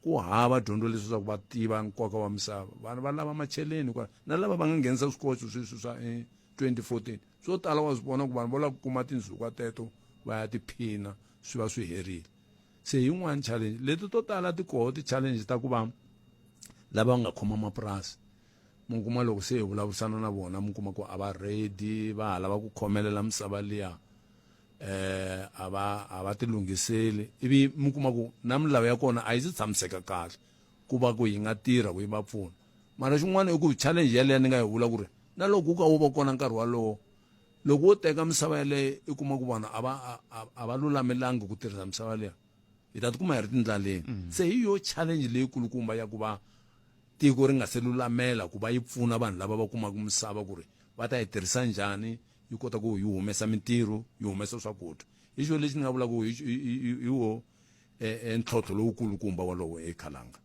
ku hava dyondzo leswi swa ku va tiva nkoka wa misava vanhu va lava macheleni kwala na lava va nga nghenisa swikoxo sweswi swa 2014 swo tala wa swi vona ku vanhu vo lava ku kuma tindzhukwa teto va ya tiphina swi va swi herile se yin'wana challenge leti to tala ti koho ti-challenge ta ku va lava nga khoma mapurasi mi kuma loko se hi vulavurisana na vona mi kuma ku a va ready va ha lava ku khomelela misava liya eh a va a va tilunghiseli ivi mi kuma ku na milawu ya kona a yi se tshamiseka kahle ku va ku yi nga tirha ku yi va pfuna mara xin'wana i ku challenge yaleyo ni nga yi vula ku ri na loko ku ka wu va kona nkarhi walowo loko wo teka misava yaleyo i kuma ku vanhu a va a va lulamelangi ku tirhisa misava leyo hi ta tikuma hi ri tindlaleni mm. se hi yo challenge leyikulukumba ya ku va tiko ri nga se lulamela ku va yi pfuna vanhu lava va kumaka misava ku ri va ta yi tirhisa njhani yi kota ku yi humesa mintirho yi humesa swakudya hi xo lexi ni nga vulaka ku hi wo e, e, ntlhontlho lowukulukumba wolowo ekhalanga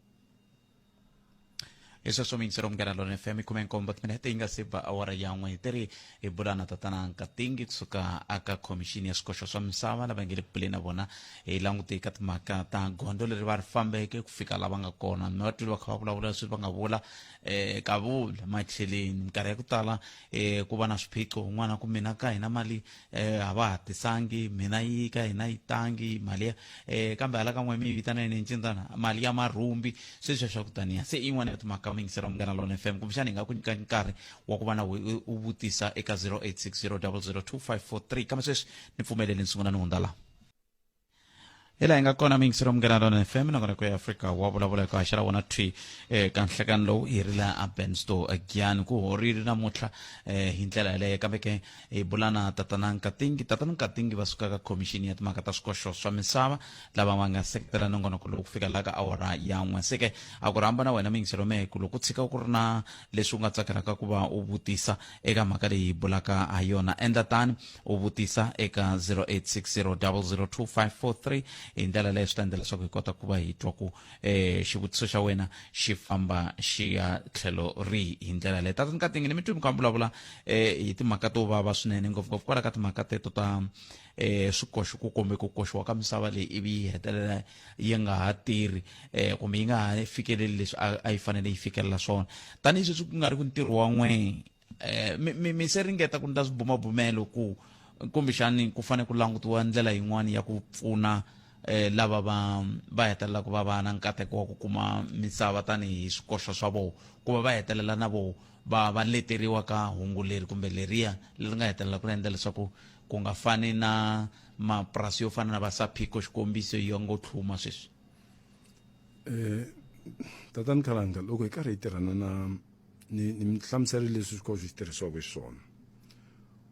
hi sweswo miyingiselo munghana lona fm khume nkombo timinete yi nga se ba awara ya n'we hi tiri hi bula na tatana nkatingi kusuka aka khomixini ya swikoxo swa misava lava nge le ku buleni na vona hi langute ka timhaka ta gondzo leri va ri fambeke ku fika lava nga kona mi va twile va kha va vulavula leswi va nga vula um kavula macheleni minkarhi ya ku tala um ku va na swiphiqo un'wana ku mina ka hina mali um a va ha tisangi mina yi ka hina yi tangi mali ya um kambe hala ka n'we mi yi vitana yini ncindzana mali ya marhumbi sweswiya swa ku taniya se yin'wana ya timhaka mi yingisela munghana lona fm kumbexana hi nga ku nyika nkarhi wa ku va na u vutisa eka 0860 002543 kambe sweswi ni pfumeleli ni sungula ni hundza laha hi laha hi nga kona miyingiselo munghana lona fm nakona ku ya afrika wa vulavula hi ku haxela wona thwi eka nhlekani lowu hi ri laha a bensto giyani ku horile namuntlha hi ndlela yaleyo kambe ke hi bula na tatana nkatingi tatana nkatingi va suka ka khomixini ya timhaka ta swikoxo swa misava lava va nga seketela nongonoko lowu ku fika laha ka awara ya n'we se ke a ku rhamba na wena miyingiselo mehe ku loko u tshika ku ri na leswi u nga tsakelaka ku va u vutisa eka mhaka leyi hi bulaka ha yona endla tani u vutisa eka 0860002543 hi ndlela leyo swi ta endla leswaku hi kota ku va hi twa ku um xivutiso xa wena xi famba xi ya tlhelo rihi hi ndlela leyo tata nkatingi ni mi twi mi kha mi vulavula um hi timhaka to vava swinene ngopfungopfu kwala ka timhaka teto ta um swikoxo ku kumbe ku koxiwa ka misava leyi ivi yi hetelela yi nga ha tirhi um kumbe yi nga ha fikeleli leswi a yi fanele yi fikelela swona tanihi sweswi ku nga ri ku ntirho wa n'we eh, mi, mi, mi se ringeta ku ndla swibumabumelo ku kumbexani ku fanele ku langutiwa ndlela yin'wana ya ku pfuna eh, lava va va hetelelaka va va na nkateko wa ku kuma misava tanihi swikoxo swa vona ku va va hetelela na voho va va leteriwa ka hungu leri kumbe leriya leri nga hetelela ku endla leswaku ku nga fani na mapurasi yo fana na va Saphiko xikombiso yo ngo tlhuma sweswi eh tatani Khalanga loko hi karhi hi tirhana na ni ni mi hlamusela leswi swikoxo xi tirhisiwaka xiswona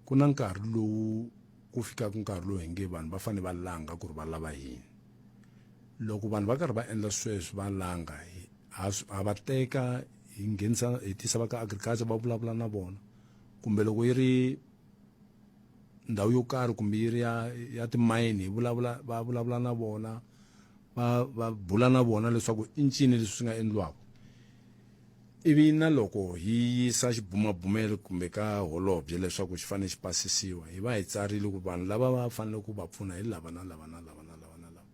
ku na nkarhi lowu ku fikaka nkarhi lowu hi nge vanhu va fanele va langa ku ri va lava yini loko vanhu va karhi va endla sweswo va langa ha va teka hi nghenisa hi tisa va ka agriculture va vulavula na vona kumbe loko yi ri ndhawu yo karhi kumbe yi ri ya ya timayini hi vulavula va vulavula na vona va va bula na vona leswaku i ncini leswi swi nga endliwaka ivi na loko hi yisa xibumabumelo kumbe ka holobye leswaku xi fanele xi pasisiwa hi va hi tsarile ku vanhu lava va fanele ku va pfuna hi lava na lava na lava na lava na lava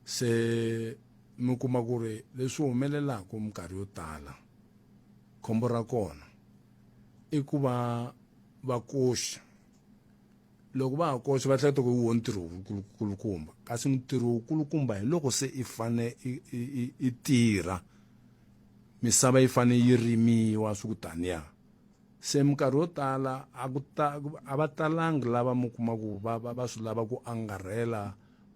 se mi kuma ku ri leswi humelelaka minkarhi yo tala khombo ra kona i ku va va koxa loko va ha koxa va hleketa ku hi wona ntirho wukulukumba kasi ntirho wukulukumba hi loko se i fane i tirha misava yi fane yi rimiwa swi ku taniya se minkarhi yo tala a ku ta a va talangi lava mi kuma ku va va va swi lava ku angarhela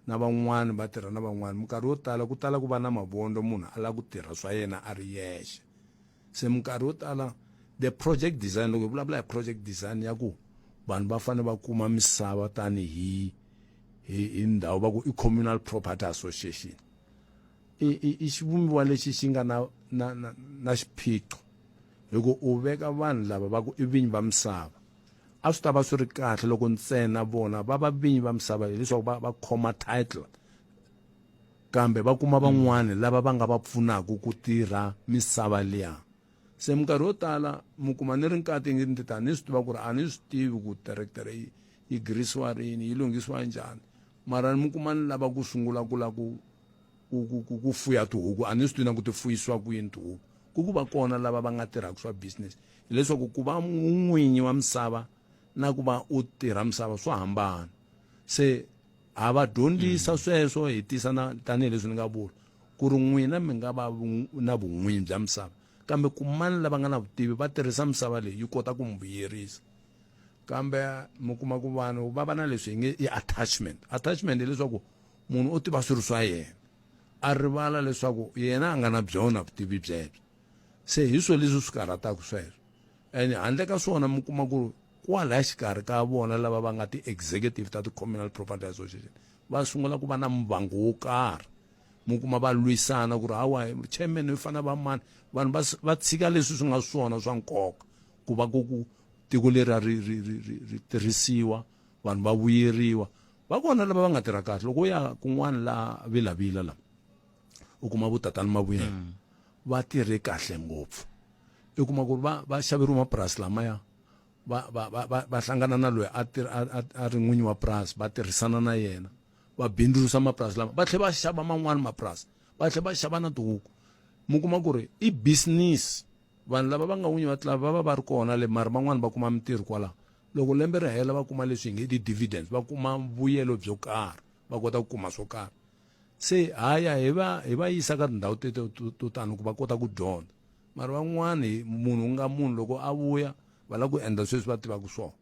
na van'wani va tirha na van'wani minkarhi yo tala ku tala ku va na mavondzo munhu a lava ku tirha swa yena a ri yexe se minkarhi yo tala the project design loko hi vulavula hi project design ya ku vanhu va fanele va kuma misava tanihi hi hi ndhawu va ku i communal property association i i i xivumbiwa lexi xi nga na na na, na xiphiqo hi ku u veka vanhu lava va ku i vinyi va misava a swi ta va swi ri kahle loko ntsena vona va va vinyi va misava hileswaku va va khoma title kambe va kuma van'wani lava va nga va pfunaka ku tirha misava liya se minkarhi yo tala mi kuma ni ri nkati ngi ta ni swi tiva ku ri a ni swi tivi ku teretere yi yi girisiwa rini yi lunghisiwa njhani mara mi kuma ni lava ku sungula ku la ku ku ku ku ku fuya tihuku a ni swi tivi na ku ti fuyisiwa ku yini tihuku ku ku va kona lava va nga tirhaka swa business hileswaku ku va n'winyi wa misava na ku va u tirha misava swo hambana se ha va dyondzisa mm. sweswo hi tisa na tanihileswi ni nga vula ku ri n'wina mi nga va na vun'winyi bya misava kambe kumani lava nga na vutivi va tirhisa misava leyi yi kota ku mi vuyerisa kambe mi kuma ku vanhu va va na leswi hi nge i attachment attachment hileswaku munhu u tiva swilo swa yena a rivala leswaku yena a nga na byona vutivi byebyo se hi swo leswi swi karhataka sweswo and handle ka swona mi kuma ku kwalaya xikarhi ka vona lava va nga ti-executive ta ti-communal property association va sungula ku va na mvango wo karhi mi kuma va lwisana ku ri hawa chairman yi fanele va mani vanhu va va tshika leswi swi nga swona swa nkoka ku va ku ku tiko leri ri ri ri ri ri tirhisiwa vanhu va vuyeriwa va kona lava va nga tirha kahle loko u ya kun'wana laha vilavila la u kuma vo tatani mavuyela mm. va tirhe kahle ngopfu i kuma ku ri va va xaveriwa mapurasi lamaya va va va va va hlangana na loyi a tirha a a ri n'winyi wa purasi va tirhisana na yena va bindzurisa mapurasi lama va tlhela va xava man'wani mapurasi va tlhela va xava na tihuku mi kuma ku ri i business vanhu lava va nga n'winyi va tlava va va va ri kona le mara van'wani va kuma mintirho kwalaho loko lembe ri hela va kuma leswi hi nge ti-dividends va kuma vuyelo byo karhi va kota ku kuma swo karhi se haya hi va hi va yisa ka tindhawu teto to tano ku va kota ku dyondza mara van'wani munhu u nga munhu loko a vuya va lava ku endla sweswi va tivaka swona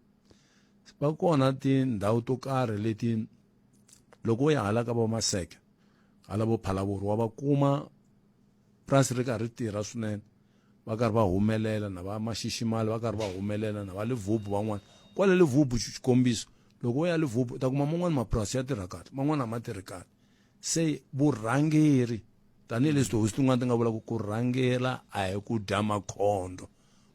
va kona tindhawu to karhi leti loko u ya hala ka vo maseke hala vo phalavuri wa va kuma purasi ri karhi ri tirha swinene va karhi va humelela na va maxiximali va karhi va humelela na va livubu van'wana kwale livubu xikombiso loko u ya livubu u ta kuma man'wana mapurasi ya tirha kahle man'wana a ma tirhi kahle se vurhangeri tanihileswi tihosi tin'wana ti nga vula ku ku rhangela a hi ku dya makhondo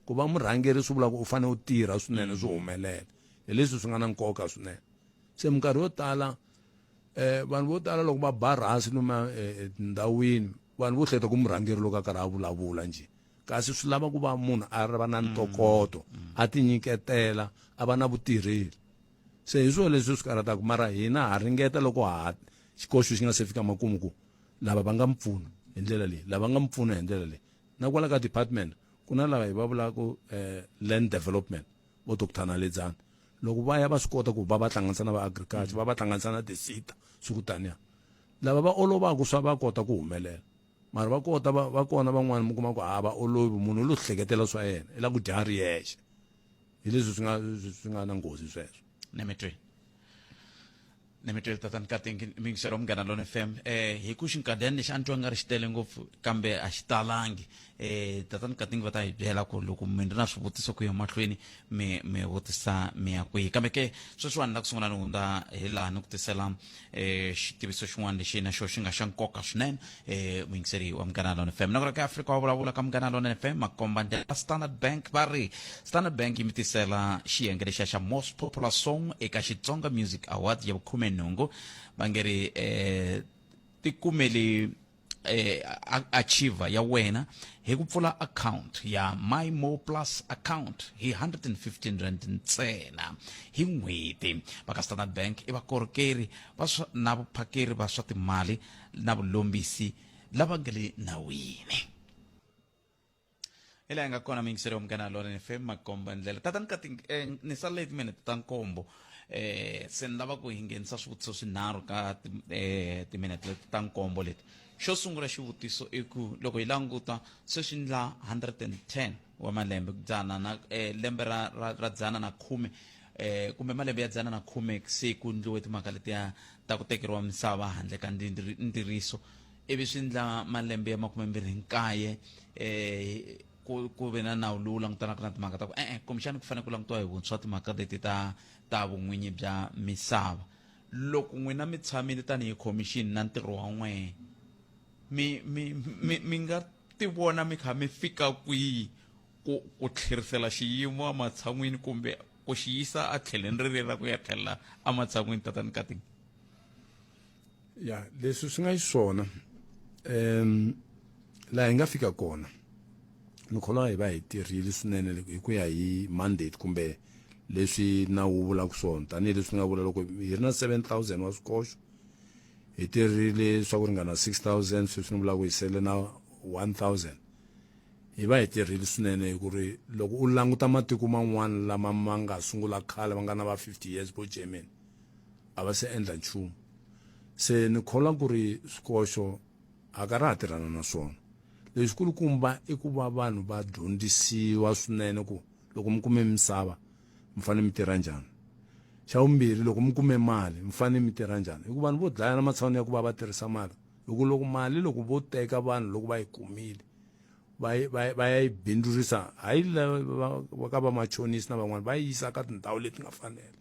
ku va murhangeri swi vula ku u fanele u tirha swinene swi humelela hi leswi swi nga na nkoka swinene se minkarhi yo tala eh vanhu vo tala loko va ba rhasi lomu etindhawini vanhu vo hleketa ku murhangeri loko a karhi a vulavula njhe kasi swi lava ku va munhu a va na ntokoto a tinyiketela a va na vutirheli se hi swona leswi swi karhataka mara hina ha ringeta loko ha xikoxo xi nga se fika makumu ku lava va nga mi pfuna hi ndlela leyi lava nga mi pfuna hi ndlela leyi na kwala ka department ku na lava hi va vulaka eh, land development vo Dr Naledzani loko va ya va swi kota ku va va hlanganisa na va agriculture va va hlanganisa na tisita swi ku taniya lava va olovaka swa va kota ku humelela mara va kota va va kona van'wana mi kuma ku a va olovi munhu u lo hleketela swa yena i la ku dya ri yexe hi leswi swi nga swi nga na nghozi sweswo nemetweni nemitweli tatani katingi miyingiselo wa munghana lona fm eh hi ku xinkadyani lexi a ni twa nga ri xi tele ngopfu kambe a xi talangi eh tatani katingi va ta hi byela ku loko mi ri na swivutiso ku ya mahlweni mi mi vutisa mi ya kwihi kambe ke sweswiwani la ku sungula ni hundza hi laha ni ku tisela eh xitiviso xin'wana lexi na xo xi nga xa nkoka swinene eh muyingiseri wa munghana lona fm nakona ka afrika wa vulavula ka munghana lona fm makomba ndlela standard bank va ri standard bank yi mi tisela xiyenge lexiya xa most popular song eka xitsonga music award ya vukhumenhungu va nge ri eh tikumeli eh, achiever ya wena hi ku pfula account ya my mo plus account hi 115 rand ntsena hi n'hweti va ka standard bank i vakorhokeri va swa na vuphakeri va swa timali na vulombisi lava nga le nawini hi laha hi nga kona miyingiseri wa munghana lonene fm makomba ndlela tatani ka eh, ni salele timinete ta nkombo eh se ni lava ku hi nghenisa swivutiso swinharhu ka eh, timinete leti ta nkombo leti xo sungula xivutiso i ku loko hi languta sweswi ni la 110 wa malembe dzana na eh, lembe ra, ra, ra dzana na khume eh kumbe malembe ya 110 se ku ndliwe timhaka letiya ta ku tekeriwa misava handle ka ndiriso ivi swi ndla malembe ya 29 eh ku ku ve na nawu lowu langutanaka na timhaka ta ku e-e kumbexani ku fanele ku langutiwa hi vuntshwa timhaka leti ta ta vun'winyi bya misava. Loko n'wina mi tshamile tanihi khomixini na ntirho wa n'wehe mi mi mi mi nga tivona mi kha mi fika kwihi ku ku tlherisela xiyimo ematshan'wini kumbe ku xi yisa a tlheleni ri ri ra ku ya tlhelela ematshan'wini tatani Katinga? Ya leswi swi nga xiswona um laha hi nga fika kona ni kholwa hi va hi tirhile swinene hi ku ya hi mandate kumbe leswi nawu wu vulaka swona tanihileswi ni nga vula loko hi ri na 7000 wa swikoxo hi tirhile swa ku ringana 6000 sweswi ni vulaka hi sele na 1000 hi va hi tirhile swinene hi ku ri loko u languta matiko man'wana lama ma nga sungula khale va nga na va 50 years vo Germany a va se endla nchumu se ni kholwa ku ri swikoxo a ka ra ha tirhana na swona leswi kulukumba i ku va vanhu va dyondzisiwa swinene ku loko mi kume misava mi fanele mi tirha njhani xa vumbirhi loko mi kume mali mi fanele mi tirha njhani hikuva vanhu vo dlayana matshan'wini ya ku va va tirhisa mali hi ku loko mali loko vo teka vanhu loko va yi kumile va va va ya yi bindzurisa hayi va ka vamachonisi na van'wana va yi yisa ka tindhawu leti nga fanela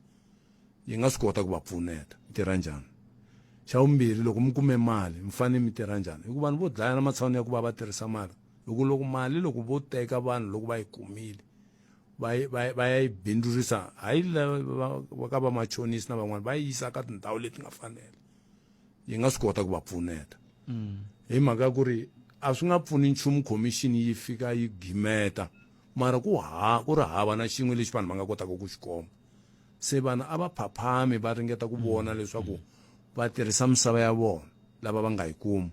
yi nga swi kota ku va pfuneta mi tirha njhani xa vumbirhi loko mi kume mali mi fanele mi tirha njhani hikuva vanhu vo dlayana matshan'wini ya ku va va tirhisa mali hi ku loko mali loko vo teka vanhu loko va yi kumile va va va ya yi bindzurisa hayi va ka vamachonisi na van'wana va yi yisa ka tindhawu leti nga fanela yi nga swi kota ku va pfuneta hi mhaka ya ku ri a swi nga pfuni nchumu khomixini yi fika yi gimeta mara ku ha ku ri hava na xin'we lexi vanhu va nga kotaka ku xi komba se vanhu a va phaphami va ringeta ku vona leswaku va tirhisa misava ya vona lava va nga yi kuma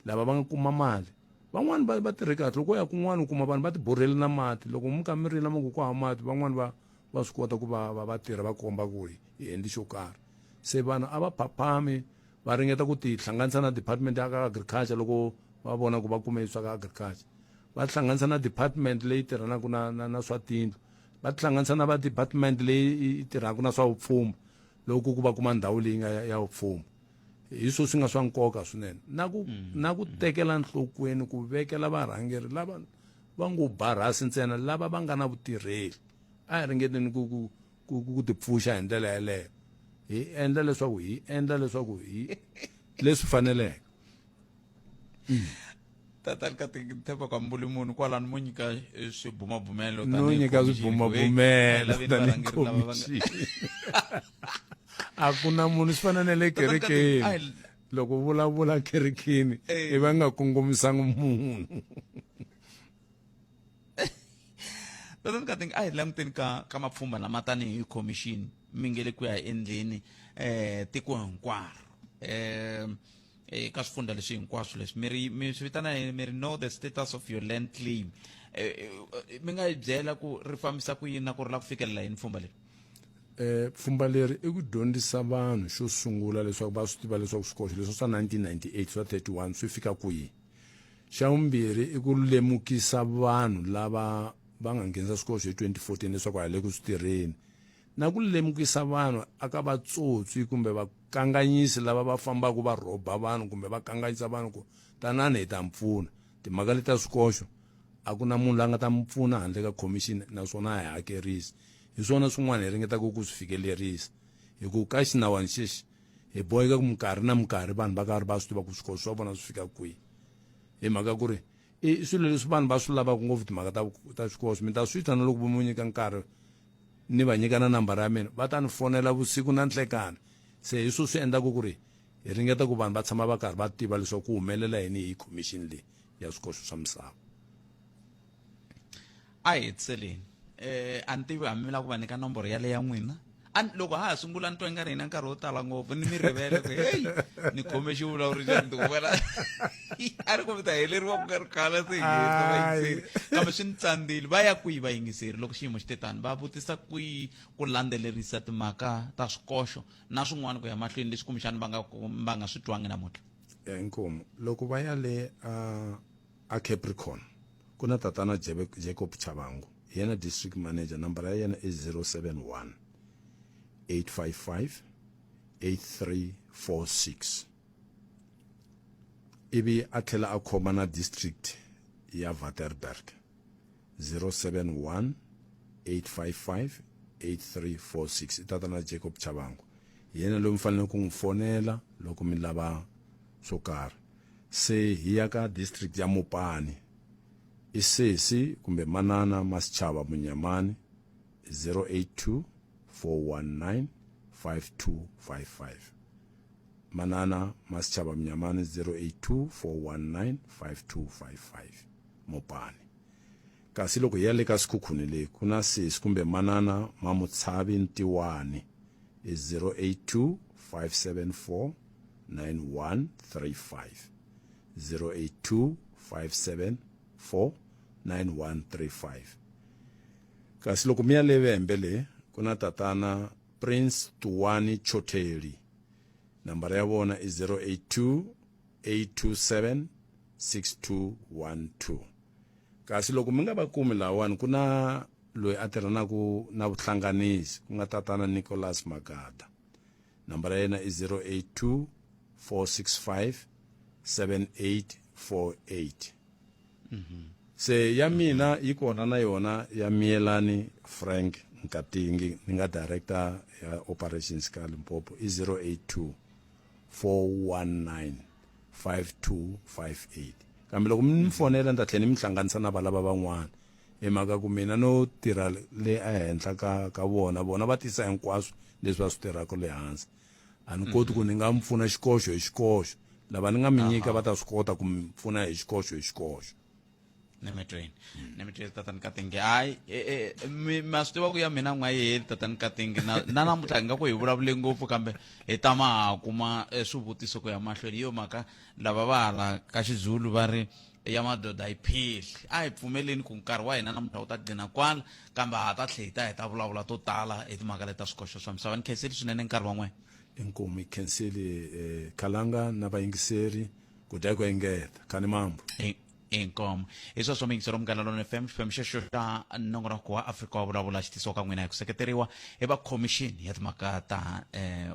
lava va nga kuma mali van'wani va va tirhe kahle loko u ya kun'wana u kuma vanhu va ti borheli na mati loko mi ka mi rila mi ku ku hava mati van'wani va va swi kota ku va va va tirha va komba ku hi endli xo karhi se vanhu a va phaphami va ringeta ku ti hlanganisa na department ya ka agriculture loko va vona ku va kume swa ka agriculture va hlanganisa na department leyi tirhanaka na na, na swa tindlu va tihlanganisa na va department leyi yi tirhaka na swa vupfhumba loko ku va kuma ndhawu leyi nga ya vupfhumba hi swo swi nga swa nkoka swinene na ku mm. na ku tekela nhlokweni ku vekela varhangeri lava va ngo barhasi ntsena lava va nga na vutirheli a hi ringeteni ku ku ku ku tipfuxa hi ndlela yeleyo hi endla leswaku hi endla leswaku hi leswi faneleke Tatani ka tithemba ka mbuli munhu kwalano mo nyika eh, swibumabumelo no nyika swibumabumelo tanihi khomixini a ku na munhu swi fana na le kerekeni loko vulavula kerekeni eh. i va nga kongomisanga munhu. Tatani ka a hi languteni ka ka mapfhumba lama tanihi khomixini mi nge le ku ya endleni eh tiko hinkwaro eh eka swifundha leswi hinkwaswo leswi mi ri mi swi vitana yini mi ri know the status of your land claim eh, eh, mi nga yi byela ku ri fambisa ku yini na ku ri la ku fikelela yini pfhumba leri? Eh pfhumba leri i ku dyondzisa vanhu xo sungula leswaku va swi tiva leswaku swikoxo leswi swa 1998 swa 31 swi fika kwihi. Xa vumbirhi i ku lemukisa vanhu lava va nga nghenisa swikoxo hi 2014 leswaku a hi le ku swi tirheni na ku lemukisa vanhu aka vatsotsi kumbe vakanganyisi lava va fambaka va rhoba vanhu kumbe va kanganyisa vanhu ku tanani hi ta mi pfuna timhaka leti ta swikoxo a ku na munhu la nga ta mi pfuna handle ka khomixini naswona a hi hakerisi hi swona swin'wana hi ringetaka ku swi fikelerisa hi ku ka xinawani xexi hi boheka ku minkarhi na minkarhi vanhu va karhi va swi tiva ku swikoxo swa vona swi fika kwihi hi mhaka ku ri i swilo leswi vanhu va swi lavaka ngopfu timhaka ta ta swikoxo mi ta swi twa na loko vo nyika nkarhi ni va nyika na nambara ya mina va ta ni fonela vusiku na nhlekani se hi swo swi endlaka ku ri hi ringeta ku vanhu va tshama va karhi va tiva leswaku ku humelela yini hi khomixini leyi ya swikoxo swa misava. A hi hetiseleni eh a ni tivi hambi mi lava ku va nyika nomboro yale ya n'wina a loko ha ha sungula ni twa nga ri hina nkarhi wo tala ngopfu ni mi rivele ku heyi ni khome xivulavuri xa ni tikuvela a ri ku mi ta heleriwa ku nga ri khale se hi heta vayingiseri kambe swi ni tsandzile va ya kwihi vayingiseri loko xiyimo xi te tani va vutisa kwihi ku landzelerisa timhaka ta swikoxo na swin'wana ku ya mahlweni leswi kumbexana va nga va nga swi twangi namuntlha? Inkomu loko va ya le a a Capricorn ku na tatana Jacob Chabangu hi yena district manager nambara ya yena i 071. 855 8346. Ivi a tlhela a khoma na district ya Waterberg 071 855 8346. I tatana Jacob Chabangu, hi yena loyi mi fanele ku n'wi fonela loko mi lava swo karhi. Se hi ya ka district ya Mopani, i sesi kumbe manana Masichava Munyamani 082 419 5255. Manana Masichava Munyamani 082 419 5255, Mopani. Kasi loko hi ya le ka Sekhukhune le ku na sesi kumbe manana Mamutshavi Ntiwani i 082 574 9135, 082 574 9135. Kasi loko mi ya le Vhembe le ku na tatana Prince Tuwani Chotheli, nambara ya vona i 082 827 6212. Kasi loko mi nga va kumi lahawani ku na loyi a tirhanaka na vuhlanganisi ku nga tatana Nicholas Magada, nambara ya yena i 082 465 7848. Se ya mina yi kona na yona ya Miyelani Frank Nkatingi, ni nga director ya operations ka Limpopo, i 082 419 5258. Kambe loko mi ni fonela ni ta tlhela ni mi hlanganisa na valava van'wana, hi mhaka ku mina no tirha le ehenhla ka vona, vona va tisa hinkwaswo leswi va swi tirhaka le hansi. A ni koti ku ni nga mi pfuna xikoxo hi xikoxo, lava ni nga mi nyika va ta swi kota ku mi pfuna hi xikoxo hi xikoxo. Nemetweni nemetweni tatani Katingi, hayi mi ma swi tiva ku ya mina n'wa yi heli tatani Katingi, na namuntlha hi nga ku hi vulavule ngopfu, kambe hi ta ma ha kuma swivutiso ku ya mahlweni. Hi yo mhaka lava va hala ka Xizulu va ri ya madoda yi pheli. A hi pfumeleni ku nkarhi wa hina namuntlha wu ta gcina kwala, kambe ha ta tlhe hi ta hi ta vulavula to tala hi timhaka leta swikoxo swa misava. Ni khenseli swinene nkarhi wa n'wena. Inkomu yi khenseli Khalanga na vayingiseri ku dya ku engeta khani mambo. Inkomo. Hi sweswo miyingiselo Munghana Lonene FM, xiphemu xexo xa nongonoko wa Afrika wa vulavula xi tisiwa ka n'wina hi ku seketeriwa hi va khomixini ya timhaka ta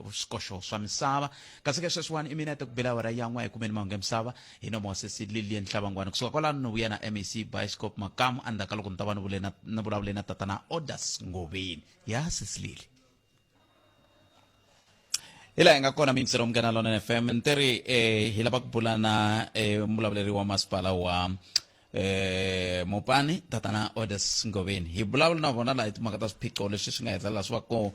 swikoxo swa misava. Kasi ke sweswiwani i minete ku bela awara ya n'we hi kumeni mahungu ya misava hi nomo wa sesi Lilian Hlabangwani. Kusuka kwalano ni vuya na MEC Bioscope Makamu endzhaku ka loko ni ta va ni vule na ni vulavule na tatana Odas Ngoveni ya sesi Lili. Hi laha hi nga kona miyingiselo Munghana Lonene FM, ni teri hi lava ku bula na muvulavuleri wa masipala wa Mopani tatana Odes Ngoveni. Hi vulavula na vona laha hi timhaka ta swiphiqo leswi swi nga hetelela swi va ko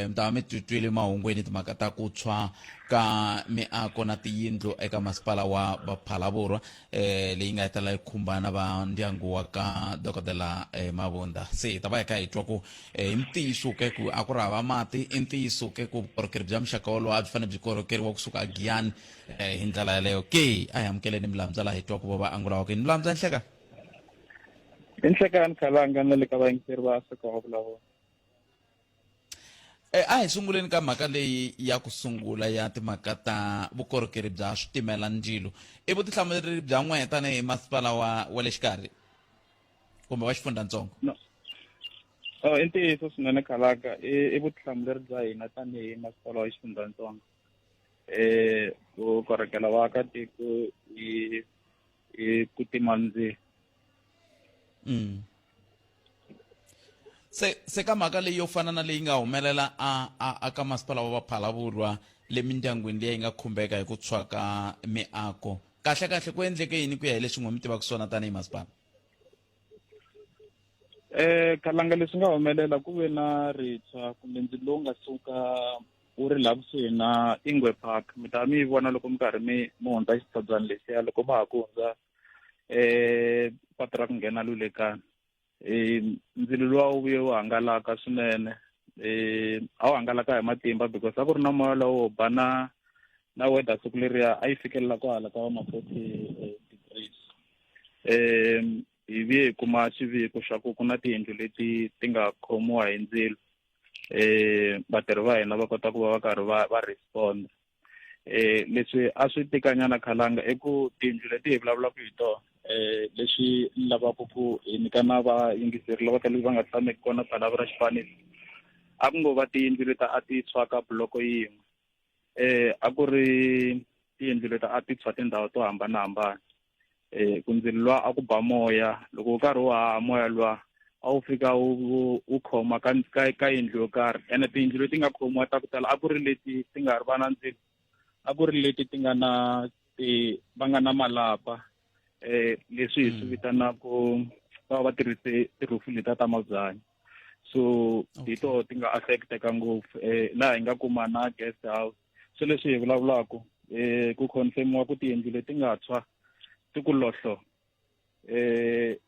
mi ta va mi twitwile mahungwini timhaka ta ku tshwa ka miako na tiyindlu eka masipala wa Vaphalavurwa leyi nga hetelela yi khumba na va ndyangu wa ka dokodela Mabunda. Se hi ta va hi kha hi twa ku hi ntiyiso ke ku a ku ri hava mati, i ntiyiso ke ku vukorhokeri bya muxaka wolowo a byi fanele byi korhokeriwa kusuka aGiyani hi ndlela yaleyo ke. A hi amukeleni Milamdza laha hi twa ku vo va angula wa ku yini. Milamdza, nhleka. I nhlekani Khalanga na le ka vayingiseri va Afrika wa vulavula. A hi sunguleni ka mhaka leyi ya ku sungula ya timhaka ta vukorhokeri bya switimela ndzilo. I vutihlamuleri bya n'wehe tanihi masipala wa le xikarhi kumbe wa xifundzhantsongo? No. Oh, i ntiyiso swinene Khalanga, i vutihlamuleri bya hina tanihi masipala wa xifundzhantsongo ku korhokela vaakatiko hi ku tima ndzilo. Se ka mhaka leyi yo fana na leyi nga humelela a ka masipala wa Vaphalavurwa le mindyangwini leyi nga khumbeka hi ku tshwa ka miako, kahle kahle ku endleke yini ku ya hi leswi n'we mi tivaka swona tanihi masipala? Khalanga, leswi nga humelela ku ve na ritshwa kumbe ndzilo lowu nga suka wu ri laha kusuhi na Ingwe Park. Mi ta mi yi vona loko mi karhi mi hundza xitshobyana lexiya, loko ma ha ku hundza patu ra ku nghena Lulekani. Ndzilo luwa wu vuye wu hangalaka swinene, a wu hangalaka hi matimba because a ku ri na moya lowo ba na weather siku leriya a yi fikelela kwahala ka va ma 40 degrees. Hi vuye hi kuma xiviko xa ku ku na tiyindlu leti ti nga khomiwa hi ndzilo. Vatirhi va hina va kota ku va va karhi va respond. Leswi a swi tikanyana Khalanga i ku tiyindlu leti hi vulavulaka hi tona, leswi ni lavaka ku hi nyika na vayingiseri lava ka va nga tshameki kona Phalaborwa xifaniso. A ku ngo va tiyindlu leti a ti tshwa ka buloko yin'we, a ku ri tiyindlu leti a ti tshwa tindhawu to hambanahambana. Ku ndzilo luwa a ku ba moya, loko wu karhi wu haha moya luwa a wu fika wu khoma ka yindlu yo karhi. Ene tiyindlu leti nga khomiwa ta ku tala a ku ri leti ti nga ri va na ndzilo, a ku ri leti ti nga na ti va nga na malapa, leswi hi swi vitanaka va va tirhise tirhufu letiya ta mabyanyi. So hi toho ti nga affecteka ngopfu, laha hi nga kuma na guest house. So leswi hi vulavulaka, ku confirmiwa ku tiyindlu leti nga tshwa ti ku lohlo, i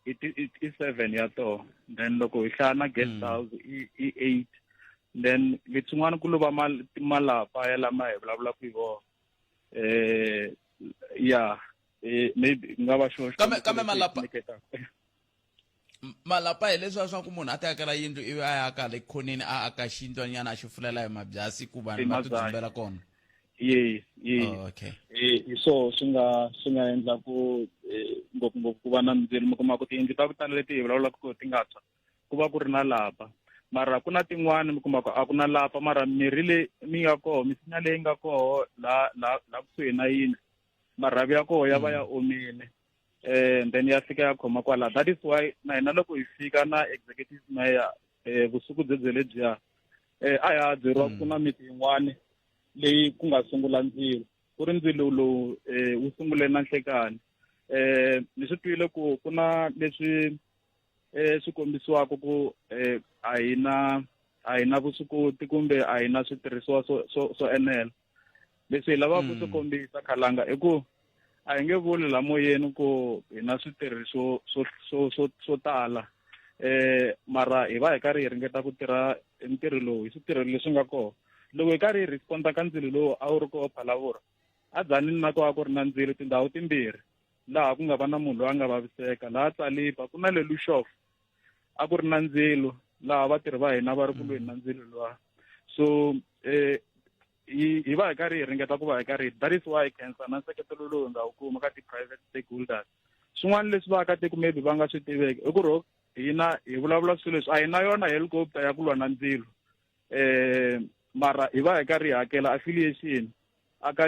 7 ya toho. Then loko hi hlaya na guest house i 8. Then lexin'wana ku lova malapa ya lama hi vulavulaka hi vona, ya maybe ku nga va xo Kambe malapa hi leswiya swa ku munhu a ti akela yindlu ivi a ya aka le khoneni, a aka xiyindlwanyana, a xi fulela hi mabyasi ku vanhu va ti dzumbela kona. Yes, yes. Oh, okay. Hi swoho swi nga endla ku ngopfungopfu ku va na mindzilo. Mi kuma ku tiyindlu ta ku tala leti hi vulavulaka ku ti nga tshwa, ku va ku ri na lapa, mara ku na tin'wani mi kuma ku a ku na lapa, mara mirhi leyi mi nga koho, misinya leyi nga koho la kusuhi na yindlu, marhavi ya koho ya va ya omile, then ya fika ya khoma kwala. That is why na hina loko hi fika na executive mayor, vusiku byebyo lebyiya, a ya byeriwa ku na miti yin'wani leyi ku nga sungula ndzilo, ku ri ndzilo lowu wu sungule na nhlekani. Ni swi twile ku ku na leswi swi kombisiwaka ku a hi na vuswikoti kumbe a hi na switirhisiwa swo enela. Leswi hi lavaka ku swi kombisa, Khalanga, i ku a hi nge vuli la moyeni ku hi na switirhiso swo tala, mara hi va hi karhi hi ringeta ku tirha ntirho lowu hi switirho leswi nga kona. Loko hi karhi hi responda ka ndzilo lowu a wu ri koho Phalaborwa, a Dzanini na koho a ku ri na ndzilo tindhawu timbirhi laha ku nga va na munhu loyi a nga vaviseka. Laha Tsaliba ku na le Lushof a ku ri na ndzilo laha vatirhi va hina va ri ku lweni na ndzilo luwa. So hi va hi karhi hi ringeta ku va hi karhi, that is why khensa na nseketelo lowu hi nga wu kuma ka ti-private stakeholders. Swin'wana leswi vaakatiko maybe va nga swi tiveki i ku ri hina hi vulavula swilo leswi, a hi na yona helicopter ya ku lwa na ndzilo, mara hi va hi karhi hi hakela affiliation aka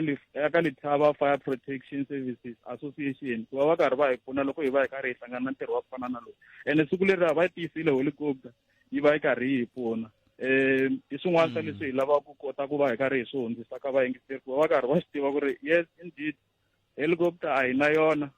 Lethaba Fire Protection Services Association ku va va karhi va hi pfuna loko hi va hi karhi hi hlangana na ntirho wa ku fana na lowu. Ene siku leri va yi tiyisile helicopter yi va yi karhi yi hi pfuna. I swin'wana swa leswi hi lavaka ku kota ku va hi karhi hi swi hundzisa ka vayingiseri, ku va va karhi va swi tiva ku ri yes, indeed, helicopter a hi na yona,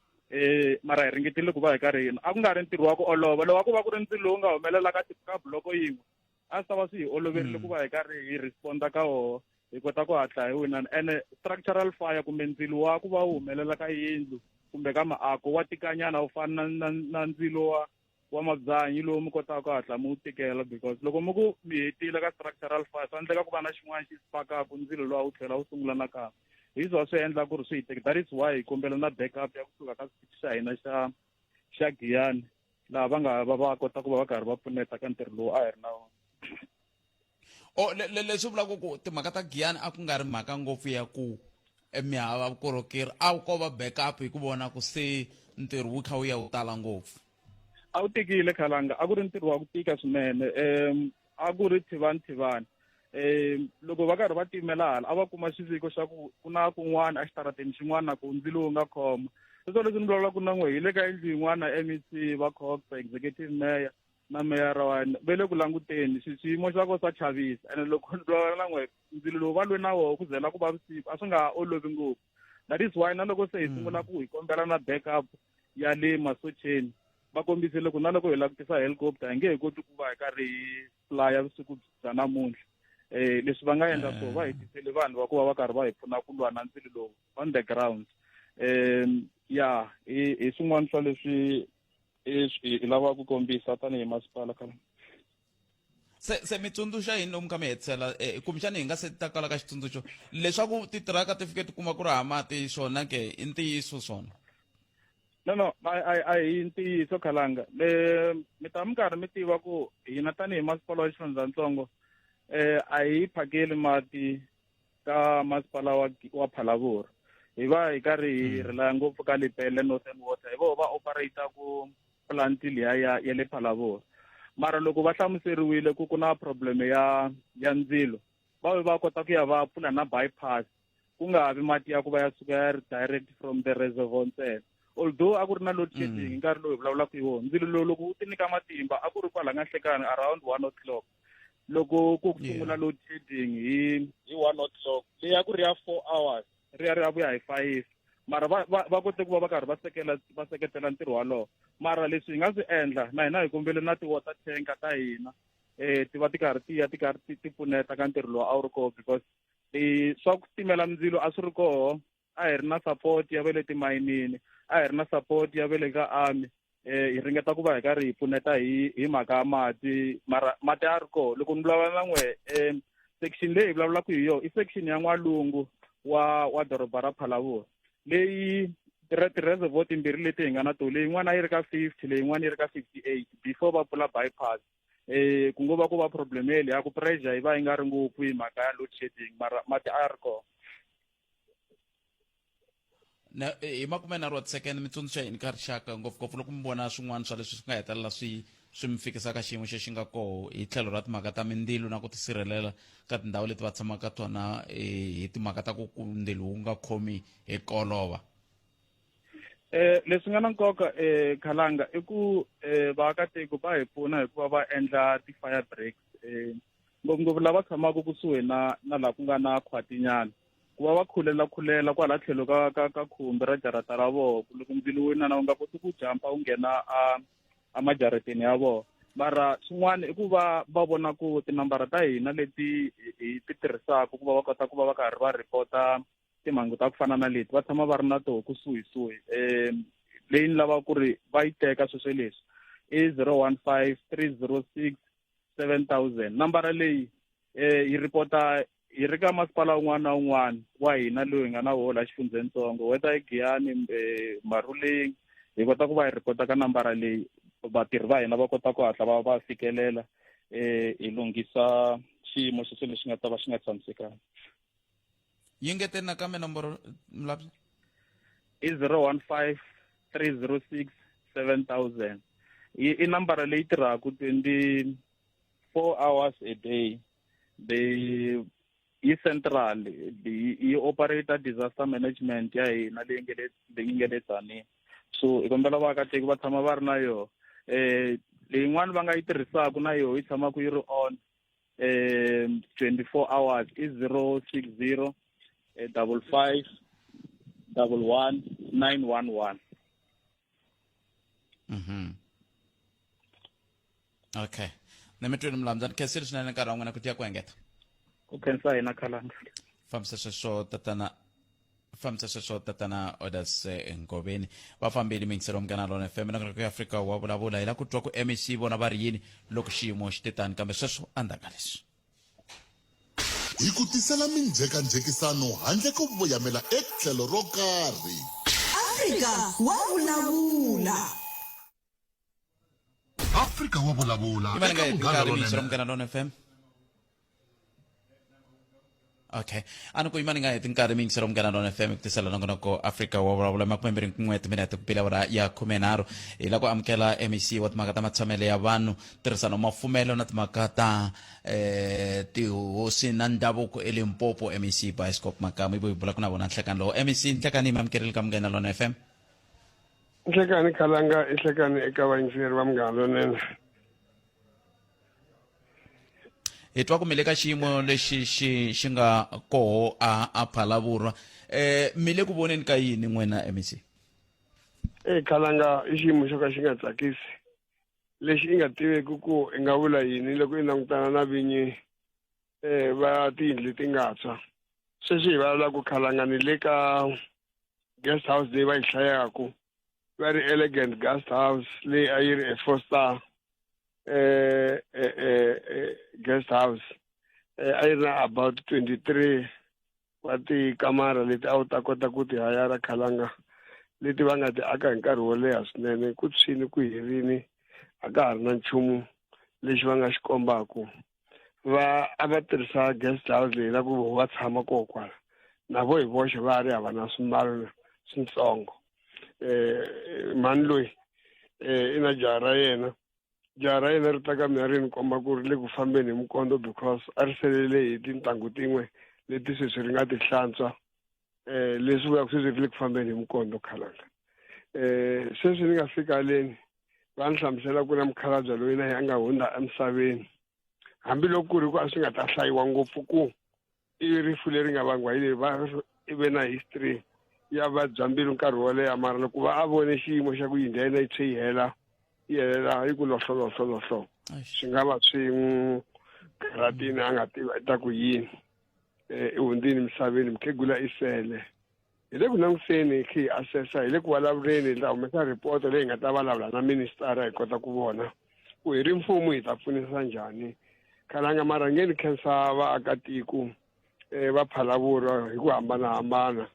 mara hi ringetile ku va hi karhi hina. A ku nga ri ntirho wa ku olova lowu, a ku va ku ri ndzilo lowu nga humelela ka buloko yin'we, a swi ta va swi hi oloverile ku va hi karhi hi responda ka woho, hi kota ku hatla hi winana. Ene structural fire kumbe ndzilo wa ku va wu humelela ka yindlu kumbe ka maako wa tikanyana, wu fana na ndzilo wa mabyanyi lowu mi kotaka ku hatla mi wu tikela, because loko mi ku mi hetile ka structural fire, swa endleka ku va na xin'wana xi sparkaku ndzilo lowa wu tlhela wu sungula nakambe. Hi swona swi endla ku ri swi hi teka. That is why hi kombela na backup ya kusuka ka xitichi xa hina xa Giyani, laha va nga va va kota ku va va karhi va pfuneta ka ntirho lowu a hi ri na wona. O leswi vulaka ku timhaka ta Giyani a ku nga ri mhaka ngopfu ya ku mi hava vukorhokeri, a ko va backup hi ku vona ku se ntirho wu kha wu ya wu tala ngopfu. A wu tikile, Khalanga, a ku ri ntirho wa ku tika swinene. A ku ri thivani thivani. Loko va karhi va timela hala, a va kuma xiviko xa ku ku na kun'wana exitarateni xin'wana na ku ndzilo wu nga khoma. Leswo leswi ni vulavulaka na n'we, hi le ka yindlu yin'wana, MEC va Coxa, executive mayor na meyara wa hina ve le ku languteni xiyimo xa ko swa chavisa. Ene loko ni vulavula na n'we, ndzilo lowu va lwe na woho ku zela ku va vusiku, a swi nga ha olovi ngopfu. That is why na loko se hi sungula ku hi kombela na backup ya le masocheni, va kombisile ku na loko hi lava ku tisa helicopter hi nge he koti ku va hi karhi hi flya vusiku bya namuntlha. Leswi va nga endla so, va hi tisele vanhu va ku va va karhi va hi pfuna ku lwa na ndzilo lowu on the ground. Ya hi swin'wana swa leswi hi lava ku kombisa tanihi masipala ka Se mi tsundzuxa yini lomu ka mi hetisela, kumbexani hi nga se ta kala ka xitsundzuxo, leswaku titiraka ti fike ti kuma ku ri hava mati, swona ke i ntiyiso swona? No, a hi ntiyiso, Khalanga. Le mi ta mi karhi mi tiva ku hina tanihi masipala wa xifundzatsongo, a hi phakeli mati ka masipala wa Phalaborwa. Hi va hi karhi hi relaya ngopfu ka Lepelle Northern Water, hi voho va operate ku plant liya ya le Phalaborwa. Mara loko va hlamuseriwile ku ku na problem ya ndzilo, va ve va kota ku ya va pfula na bypass, ku nga vi mati ya ku va ya suka ya ri direct from the reservoir ntsena. Although a ku ri na load shedding hi nkarhi lowu hi vulavulaka hi wona, ndzilo lowu loko wu ti nyika matimba a ku ri kwala nga nhlekani around 1 o'clock. Loko ku sungula load shedding hi 1 o'clock, leyi a ku ri ya 4 hours, ri ya ri ya vuya hi 5. Mara va kote ku va va karhi va seketela ntirho walowo. Mara leswi hi nga swi endla na hina, hi kombele na ti-water tanker ta hina ti va ti karhi ti ya ti karhi ti pfuneta ka ntirho lowu a wu ri koho, because swa ku timela mindzilo a swi ri koho. A hi ri na support ya va le timayinini, a hi ri na support ya va le ka army. Hi ringeta ku va hi karhi hi pfuneta hi mhaka ya mati, mara mati a ri koho. Loko ni vulavula na n'we, section leyi hi vulavulaka hi yona i section ya n'walungu wa doroba ra Phalaborwa, leyi ti-reservoir timbirhi leti hi nga na to, leyin'wana yi ri ka 50, leyin'wana yi ri ka 58 before va pfula bypass. Ku ngo va ku va problem ya ku pressure yi va yi nga ri ngopfu hi mhaka ya load shedding, mara mati a ya ri kona. Na hi 30 wa tisekende, mi tsundzuxa yini ka rixaka, ngopfungopfu loko mi vona swin'wana swa leswi swi nga hetelela swi mi fikisa ka xiyimo xexi nga koho hi tlhelo ra timhaka ta mindzilo na ku tisirhelela ka tindhawu leti va tshamaka ka tona, hi timhaka ta ku ndzilo wu nga khomi hi kolova? Leswi nga na nkoka, Khalanga, i ku vaakatiko va hi pfuna hikuva va endla ti-fire breaks, ngopfungopfu lava tshamaka kusuhi na laha ku nga na khwatinyana, ku va va khulela khulela kwala tlhelo ka khumbi ra jarata ra vona, ku loko ndzilo wu inana wu nga koti ku jampa wu nghena a majarateni ya vona. Mara swin'wana i ku va va vona ku tinambara ta hina leti hi ti tirhisaka ku va va kota ku va va karhi va ripota timhangu ta ku fana na leti, va tshama va ri na toho kusuhisuhi. Leyi ni lavaka ku ri va yi teka sweswo leswi i 015 306 7000. Nambara leyi yi ripota hi ri ka masipala wun'wana na wun'wana wa hina loyi hi nga na woho laha xifundzhenitsongo, whether i Giyani, Maruleng, hi kota ku va hi ripota ka nambara leyi, vatirhi va hina va kota ku hatla va fikelela, hi lunghisa xiyimo xexo lexi nga ta va xi nga tshamisekanga. Yi ngeteni nakambe nomboro, Mulabya. I 015 306 7000. I nambara leyi tirhaka 24 hours a day. They yi central, yi operate disaster management ya hina leyi nga le Tzaneen. So hi kombela vaakatiko va tshama va ri na yona. Leyin'wani va nga yi tirhisaka na yoho, yi tshamaka yi ri on 24 hours, i 060 55 11 911. Okay, ni mi twini, Mulambya. Ni khensile swinene nkarhi wa n'wina ku tiya ku engeta. Ku khensa hina, Khalanga. Fambisa sweswo tatana, fambisa sweswo tatana Odas Ngoveni. Va fambile mingiselo Munghana Lona FM na ku Afrika wa Vulavula. Hi la ku twa ku MEC vona va ri yini loko xiyimo xi te tani, kambe sweswo endzhaku ka leswi. Hi ku tisela minjhekanjhekisano handle ko voyamela etlhelo ro karhi. Afrika wa Vulavula. Afrika wa Vulavula i va eka nga Munghana nkarhi mingiselo Lonene. Munghana Lona FM. Okay, a ni ku yimani nga heti nkarhi mingiselo Munghana Lona FM ku tisela nongonoko Afrika wa Vulavula. 21 timinete ku pila awara ya 13. Hi la ku amukela MEC wa timhaka ta matshamelo ya vanhu, tirhisano mafumelo na timhaka ta tihosi na ndhavuko eLimpopo, MEC Bioscope Makamu. Ivo hi bulaka na vona nhlekani lowu. MEC, nhlekani, mi amukerile ka Munghana Lona FM. Nhlekani, Khalanga, i nhlekani eka vayingiseri va Munghana Lonene. Hi twa ku mi le ka xiyimo lexi xi nga koho a Phalavurwa. Mi le ku voneni ka yini n'wina, MEC? E Khalanga, i xiyimo xo ka xi nga tsakisi, lexi i nga tiveki ku i nga vula yini loko i langutana na vinyi va tiyindlu leti nga tshwa. Sweswi hi vulavula ku, Khalanga, ni le ka guest house leyi va yi hlayaku va ri Elegant Guest House, leyi a yi ri a four star guest house. A yi ri na about 23 wa tikamara leti a wu ta kota ku ti hayara, Khalanga, leti va nga ti aka hi nkarhi wo leha swinene. Ku tshwini, ku herini, a ka ha ri na nchumu lexi va nga xi kombaku. Va a va tirhisa guest house leyi na ku va tshama koho kwala na vo hi voxe, va ri hava na swimbalo switsongo. Mhani loyi i na jaha ra yena. Jaha ra yena ri ta ka mina ri ni komba ku ri le ku fambeni hi mukondo because a ri selele hi tintangu tin'we leti sweswi ri nga ti hlantswa um leswi vulaka sweswi ri le ku fambeni hi mukondo khalanga. Um sweswi ni nga fika leni va ni hlamusela ku na mukhalabye loyi na yena a nga hundza emisaveni hambiloko ku ri ku a swi nga ta hlayiwa ngopfu ku i rifu leri nga vangiwa hi leyi va i ve na history ya vabya mbilu nkarhi wo leha mara loko va a vone xiyimo xa ku yindlu ya yena yi tshwe yi hela yi helela yi ku lohlolohlolohlo swi nga va swi n'wi karhatini a nga tivi ta ku yini um i hundzini misaveni mukhegula i sele hi le ku langutiseni hi khe hi assessa hi le ku vulavuleni hi ta humesa report leyi hi nga ta vulavula na ministara hi kota ku vona ku hi ri mfumo hi ta pfunisa njhani khalanga marhangeni khensa vaakatiko um va phalavurwa hi ku hambanahambana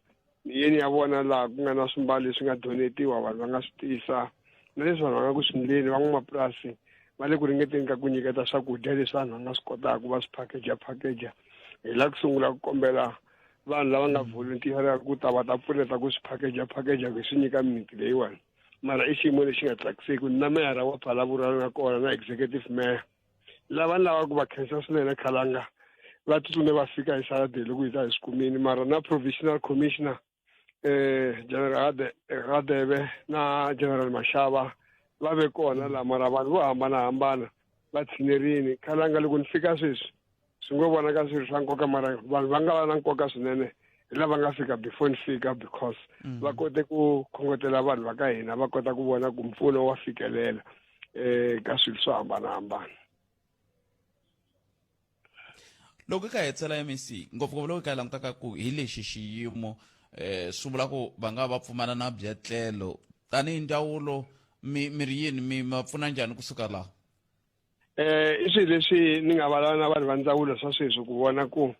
yeni ya vona laha ku nga na swimbalo leswi nga donetiwa vanhu va nga swi tisa na leswi vanhu va nga ku swi ndleni van'wamapurasi va le ku ringeteni ka ku nyiketa swakudya leswi vanhu va nga swi kotaka va swi package package hi la ku sungula ku kombela vanhu lava nga volunteer ku ta va ta pfuneta ku swi package package ku swi nyika mimiti leyiwani mara i xiyimo lexi nga tsakiseki na meyara wa Phalaborwa nga kona na executive mayor lava ni lavaka ku va khensa swinene khalanga va tsutsume va fika hi saturday loko hi ta hi swi kumini mara na provisional commissioner general Radebe na general Mashava va ve kona la mara vanhu vo hambanahambana va tshinerini khalanga loko ni fika sweswi swi ngo vonaka swi ri swa nkoka mara vanhu va nga va na nkoka swinene hi lava nga fika before ni fika because va kote ku khongotela vanhu va ka hina va kota ku vona ku mpfuno wa fikelela ka swilo swo hambanahambana. Loko hi ka hetsela MEC ngopfungopfu loko hi ka hi langutaka ku hi lexi xiyimo swi vula ku va nga va pfumala na byetlelo tanihi ndzawulo mi mi ri yini mi va pfuna njhani kusuka laha? I swilo leswi ni nga vulavula na vanhu va ndzawulo swa sweswi ku vona ku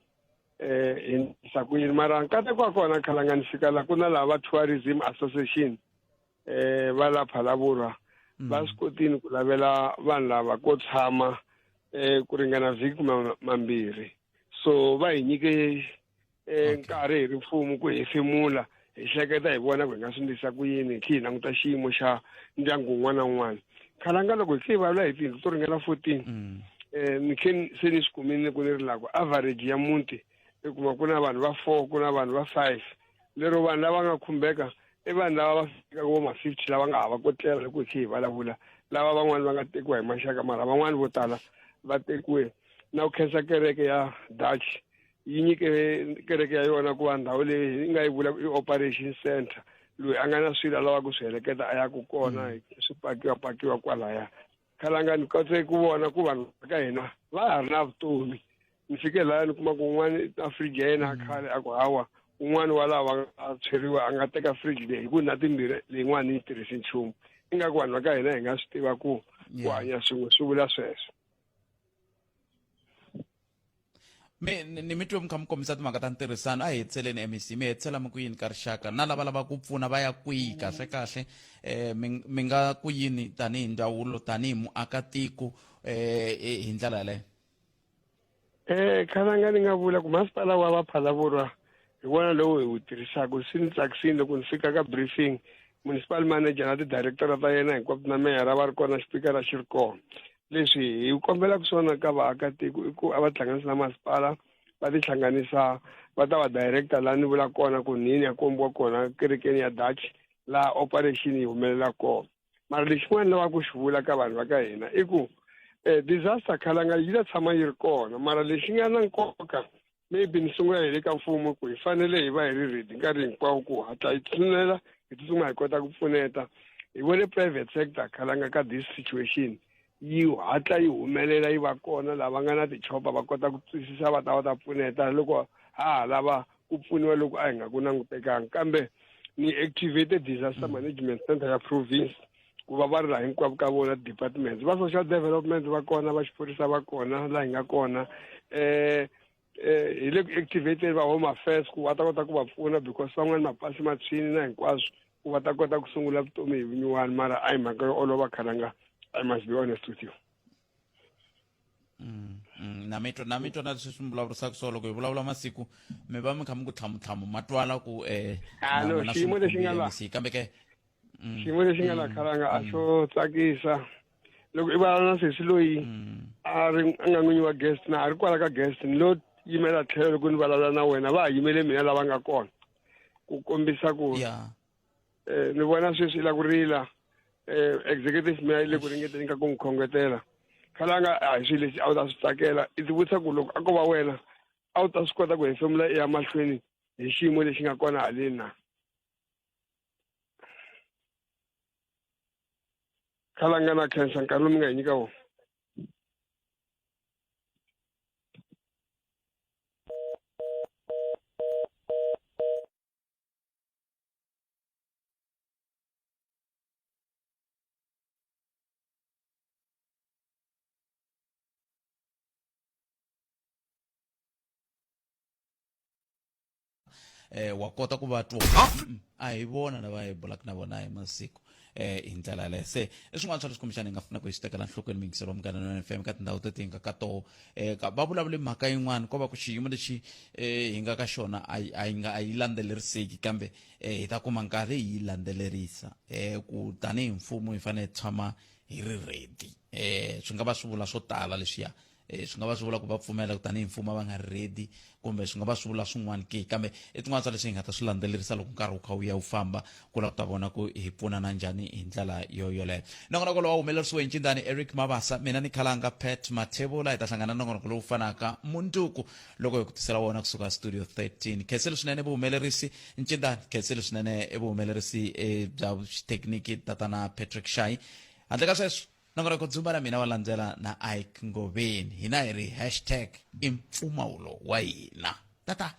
hi ndlisa ku yini mara nkateko wa kona khalanga ni fika la ku na lava tourism association va la Phalaborwa va swi kotini ku lavela vanhu lava ko tshama ku ringana vhiki mambirhi so va hi nyike nkarhi hi ri mfumo ku hefemula hi hleketa hi vona ku hi nga swi ndlisa ku yini hi tlhe hi languta xiyimo xa ndyangu wun'wana na wun'wana khalanga loko hi tlhe hi vulavula hi tiyindlu to ringana 14 ni khe se ni swi kumile ku ni ri la ku average ya muti i kuma ku na vanhu va 4 ku na vanhu va 5 lero vanhu lava nga khumbeka i vanhu lava va fikaka vo ma 50 lava nga hava ko tlela loko hi tlhe hi vulavula lava van'wani va nga tekiwa hi maxaka mara van'wani vo tala va tekiwe na ku khensa kereke ya Dutch yi nyike kereke ya yona ku va ndhawu leyi yi nga yi vula i operation center loyi a nga na swilo a lavaka ku swi heleketa a ya ku kona swi pakiwa pakiwa kwalaya khalanga ni kotse ku vona ku vanhu va ka hina va ha ri na vutomi ni fike laya ni kuma ku un'wana na fridge ya yena khale a ku hawa un'wana wa lava a tshweriwa a nga teka fridge leyi hi ku na timbirhi leyin'wana yi tirhisi nchumu ingaku vanhu va ka hina hi nga swi tiva ku ku hanya swin'we swi vula sweswo. Mi ni mi twe mi kha mi kombisa timhaka ta ntirhisano a hi hetseleni MEC mi hetsela mi ku yini ka rixaka na lava lavaka ku pfuna va ya kwihi kahle kahle mi nga ku yini tanihi ndzawulo tanihi muakatiko hi ndlela yaleyo? Khalanga ni nga vula ku masipala wa va Phalaborwa hi wona lowu hi wu tirhisaka swi ni tsakisile loko ni fika ka briefing municipal manager na ti-director ta yena hinkwato na meyara va ri kona xipikara xi ri kona leswi hi kombelaka swona ka vaakatiko i ku a va tihlanganisa na masipala va tihlanganisa va ta va director laha ni vula kona ku nini ya kombiwa kona kerekeni ya Dutch laha operation yi humelela kona mara lexin'wana lavaka ku xi vula ka vanhu va ka hina i ku disaster khalanga yi ta tshama yi ri kona mara lexi nga na nkoka maybe ni sungula hi le ka mfumo ku hi fanele hi va hi ri ready nkarhi hinkwawo ku hatla hi tsutsumela hi tsutsuma hi kota ku pfuneta hi vone private sector khalanga ka this situation yi hatla yi humelela yi va kona lava nga na tichopa va kota ku twisisa va ta va ta pfuneta loko ha ha lava ku pfuniwa loko a hi nga ku langutekanga kambe ni activate disaster management center ya province ku va va ri laha hinkwavo ka vona departments va social development va kona va xiphorisa va kona laha hi nga kona hi le ku activate va home affairs ku va ta kota ku va pfuna because van'wani mapasi ma tshwini na hinkwaswo ku va ta kota ku sungula vutomi hi vunyuwani mara a hi mhaka yo olova khalanga I must be honest with you. Na mi twa na mi twa na leswi mi vulavurisaka swona loko hi vulavula masiku mi va mi kha mi ku tlhamutlhamu ma twala ku Ah, no, na xiyimo lexi nga la. Kambe ke xiyimo lexi nga la khalanga a xo tsakisa. Loko i vulavula na sesi loyi a ri a nga n'winyi wa guest na a ri kwala ka guest ni lo yimela tlhelo loko ni vulavula na wena va ha yimele mina lava nga kona ku kombisa ku ya ni vona sweswi i la ku rila executive mayor yi le ku ringeteni ka ku n'wi khongetela khalanga a hi swilo leswi a wu ta swi tsakela i ti vutisa ku loko a ko va wena a wu ta swi kota ku hefemula i ya mahlweni hi xiyimo lexi nga kona haleni na khalanga na khensa nkarhi lowu mi nga hi nyika wona. Wa kota ku va twa a hi vona lava hi bulaka na vona hi masiku hi ndlela yaleyo. Se i swin'wana swa leswi kumbexana hi nga faneleke hi swi tekela nhlokweni miyingiselo wa Munghana Lonene FM ka tindhawu teti hi nga ka toho. Va vulavule mhaka yin'wana ko va ku xiyimo lexi hi nga ka xona a yi a yi nga a yi landzeleriseki, kambe hi ta kuma nkarhi hi yi landzelerisa ku tanihi mfumo hi fanele hi tshama hi ri ready. Swi nga va swi vula swo tala leswiya, swi nga va swi vula ku va pfumela ku tanihi mfumo a va nga ri ready, kumbe swi nga va swi vula swin'wana ke, kambe i tin'wana swa leswi hi nga ta swi landzelerisa loko nkarhi wu kha wu ya wu famba ku lava ku ta vona ku hi pfunana njhani hi ndlela yo yoleyo. Nongonoko lowu humelerisiwe hi ncindani Eric Mabasa, mina ni khalanga Pat Mathebula. Hi ta hlangana nongonoko lowu fanaka mundzuku loko hi ku tisela wona kusuka studio 13. Khensile swinene vuhumelerisi ncindani, khensile swinene vuhumelerisi bya xithekiniki tatana Patrick Shai. Handle ka sweswo, nongonoko dzumba na mina wa landzela na Ike Ngoveni. Hina hi ri hashtag i mpfumawulo wa hina. Tata.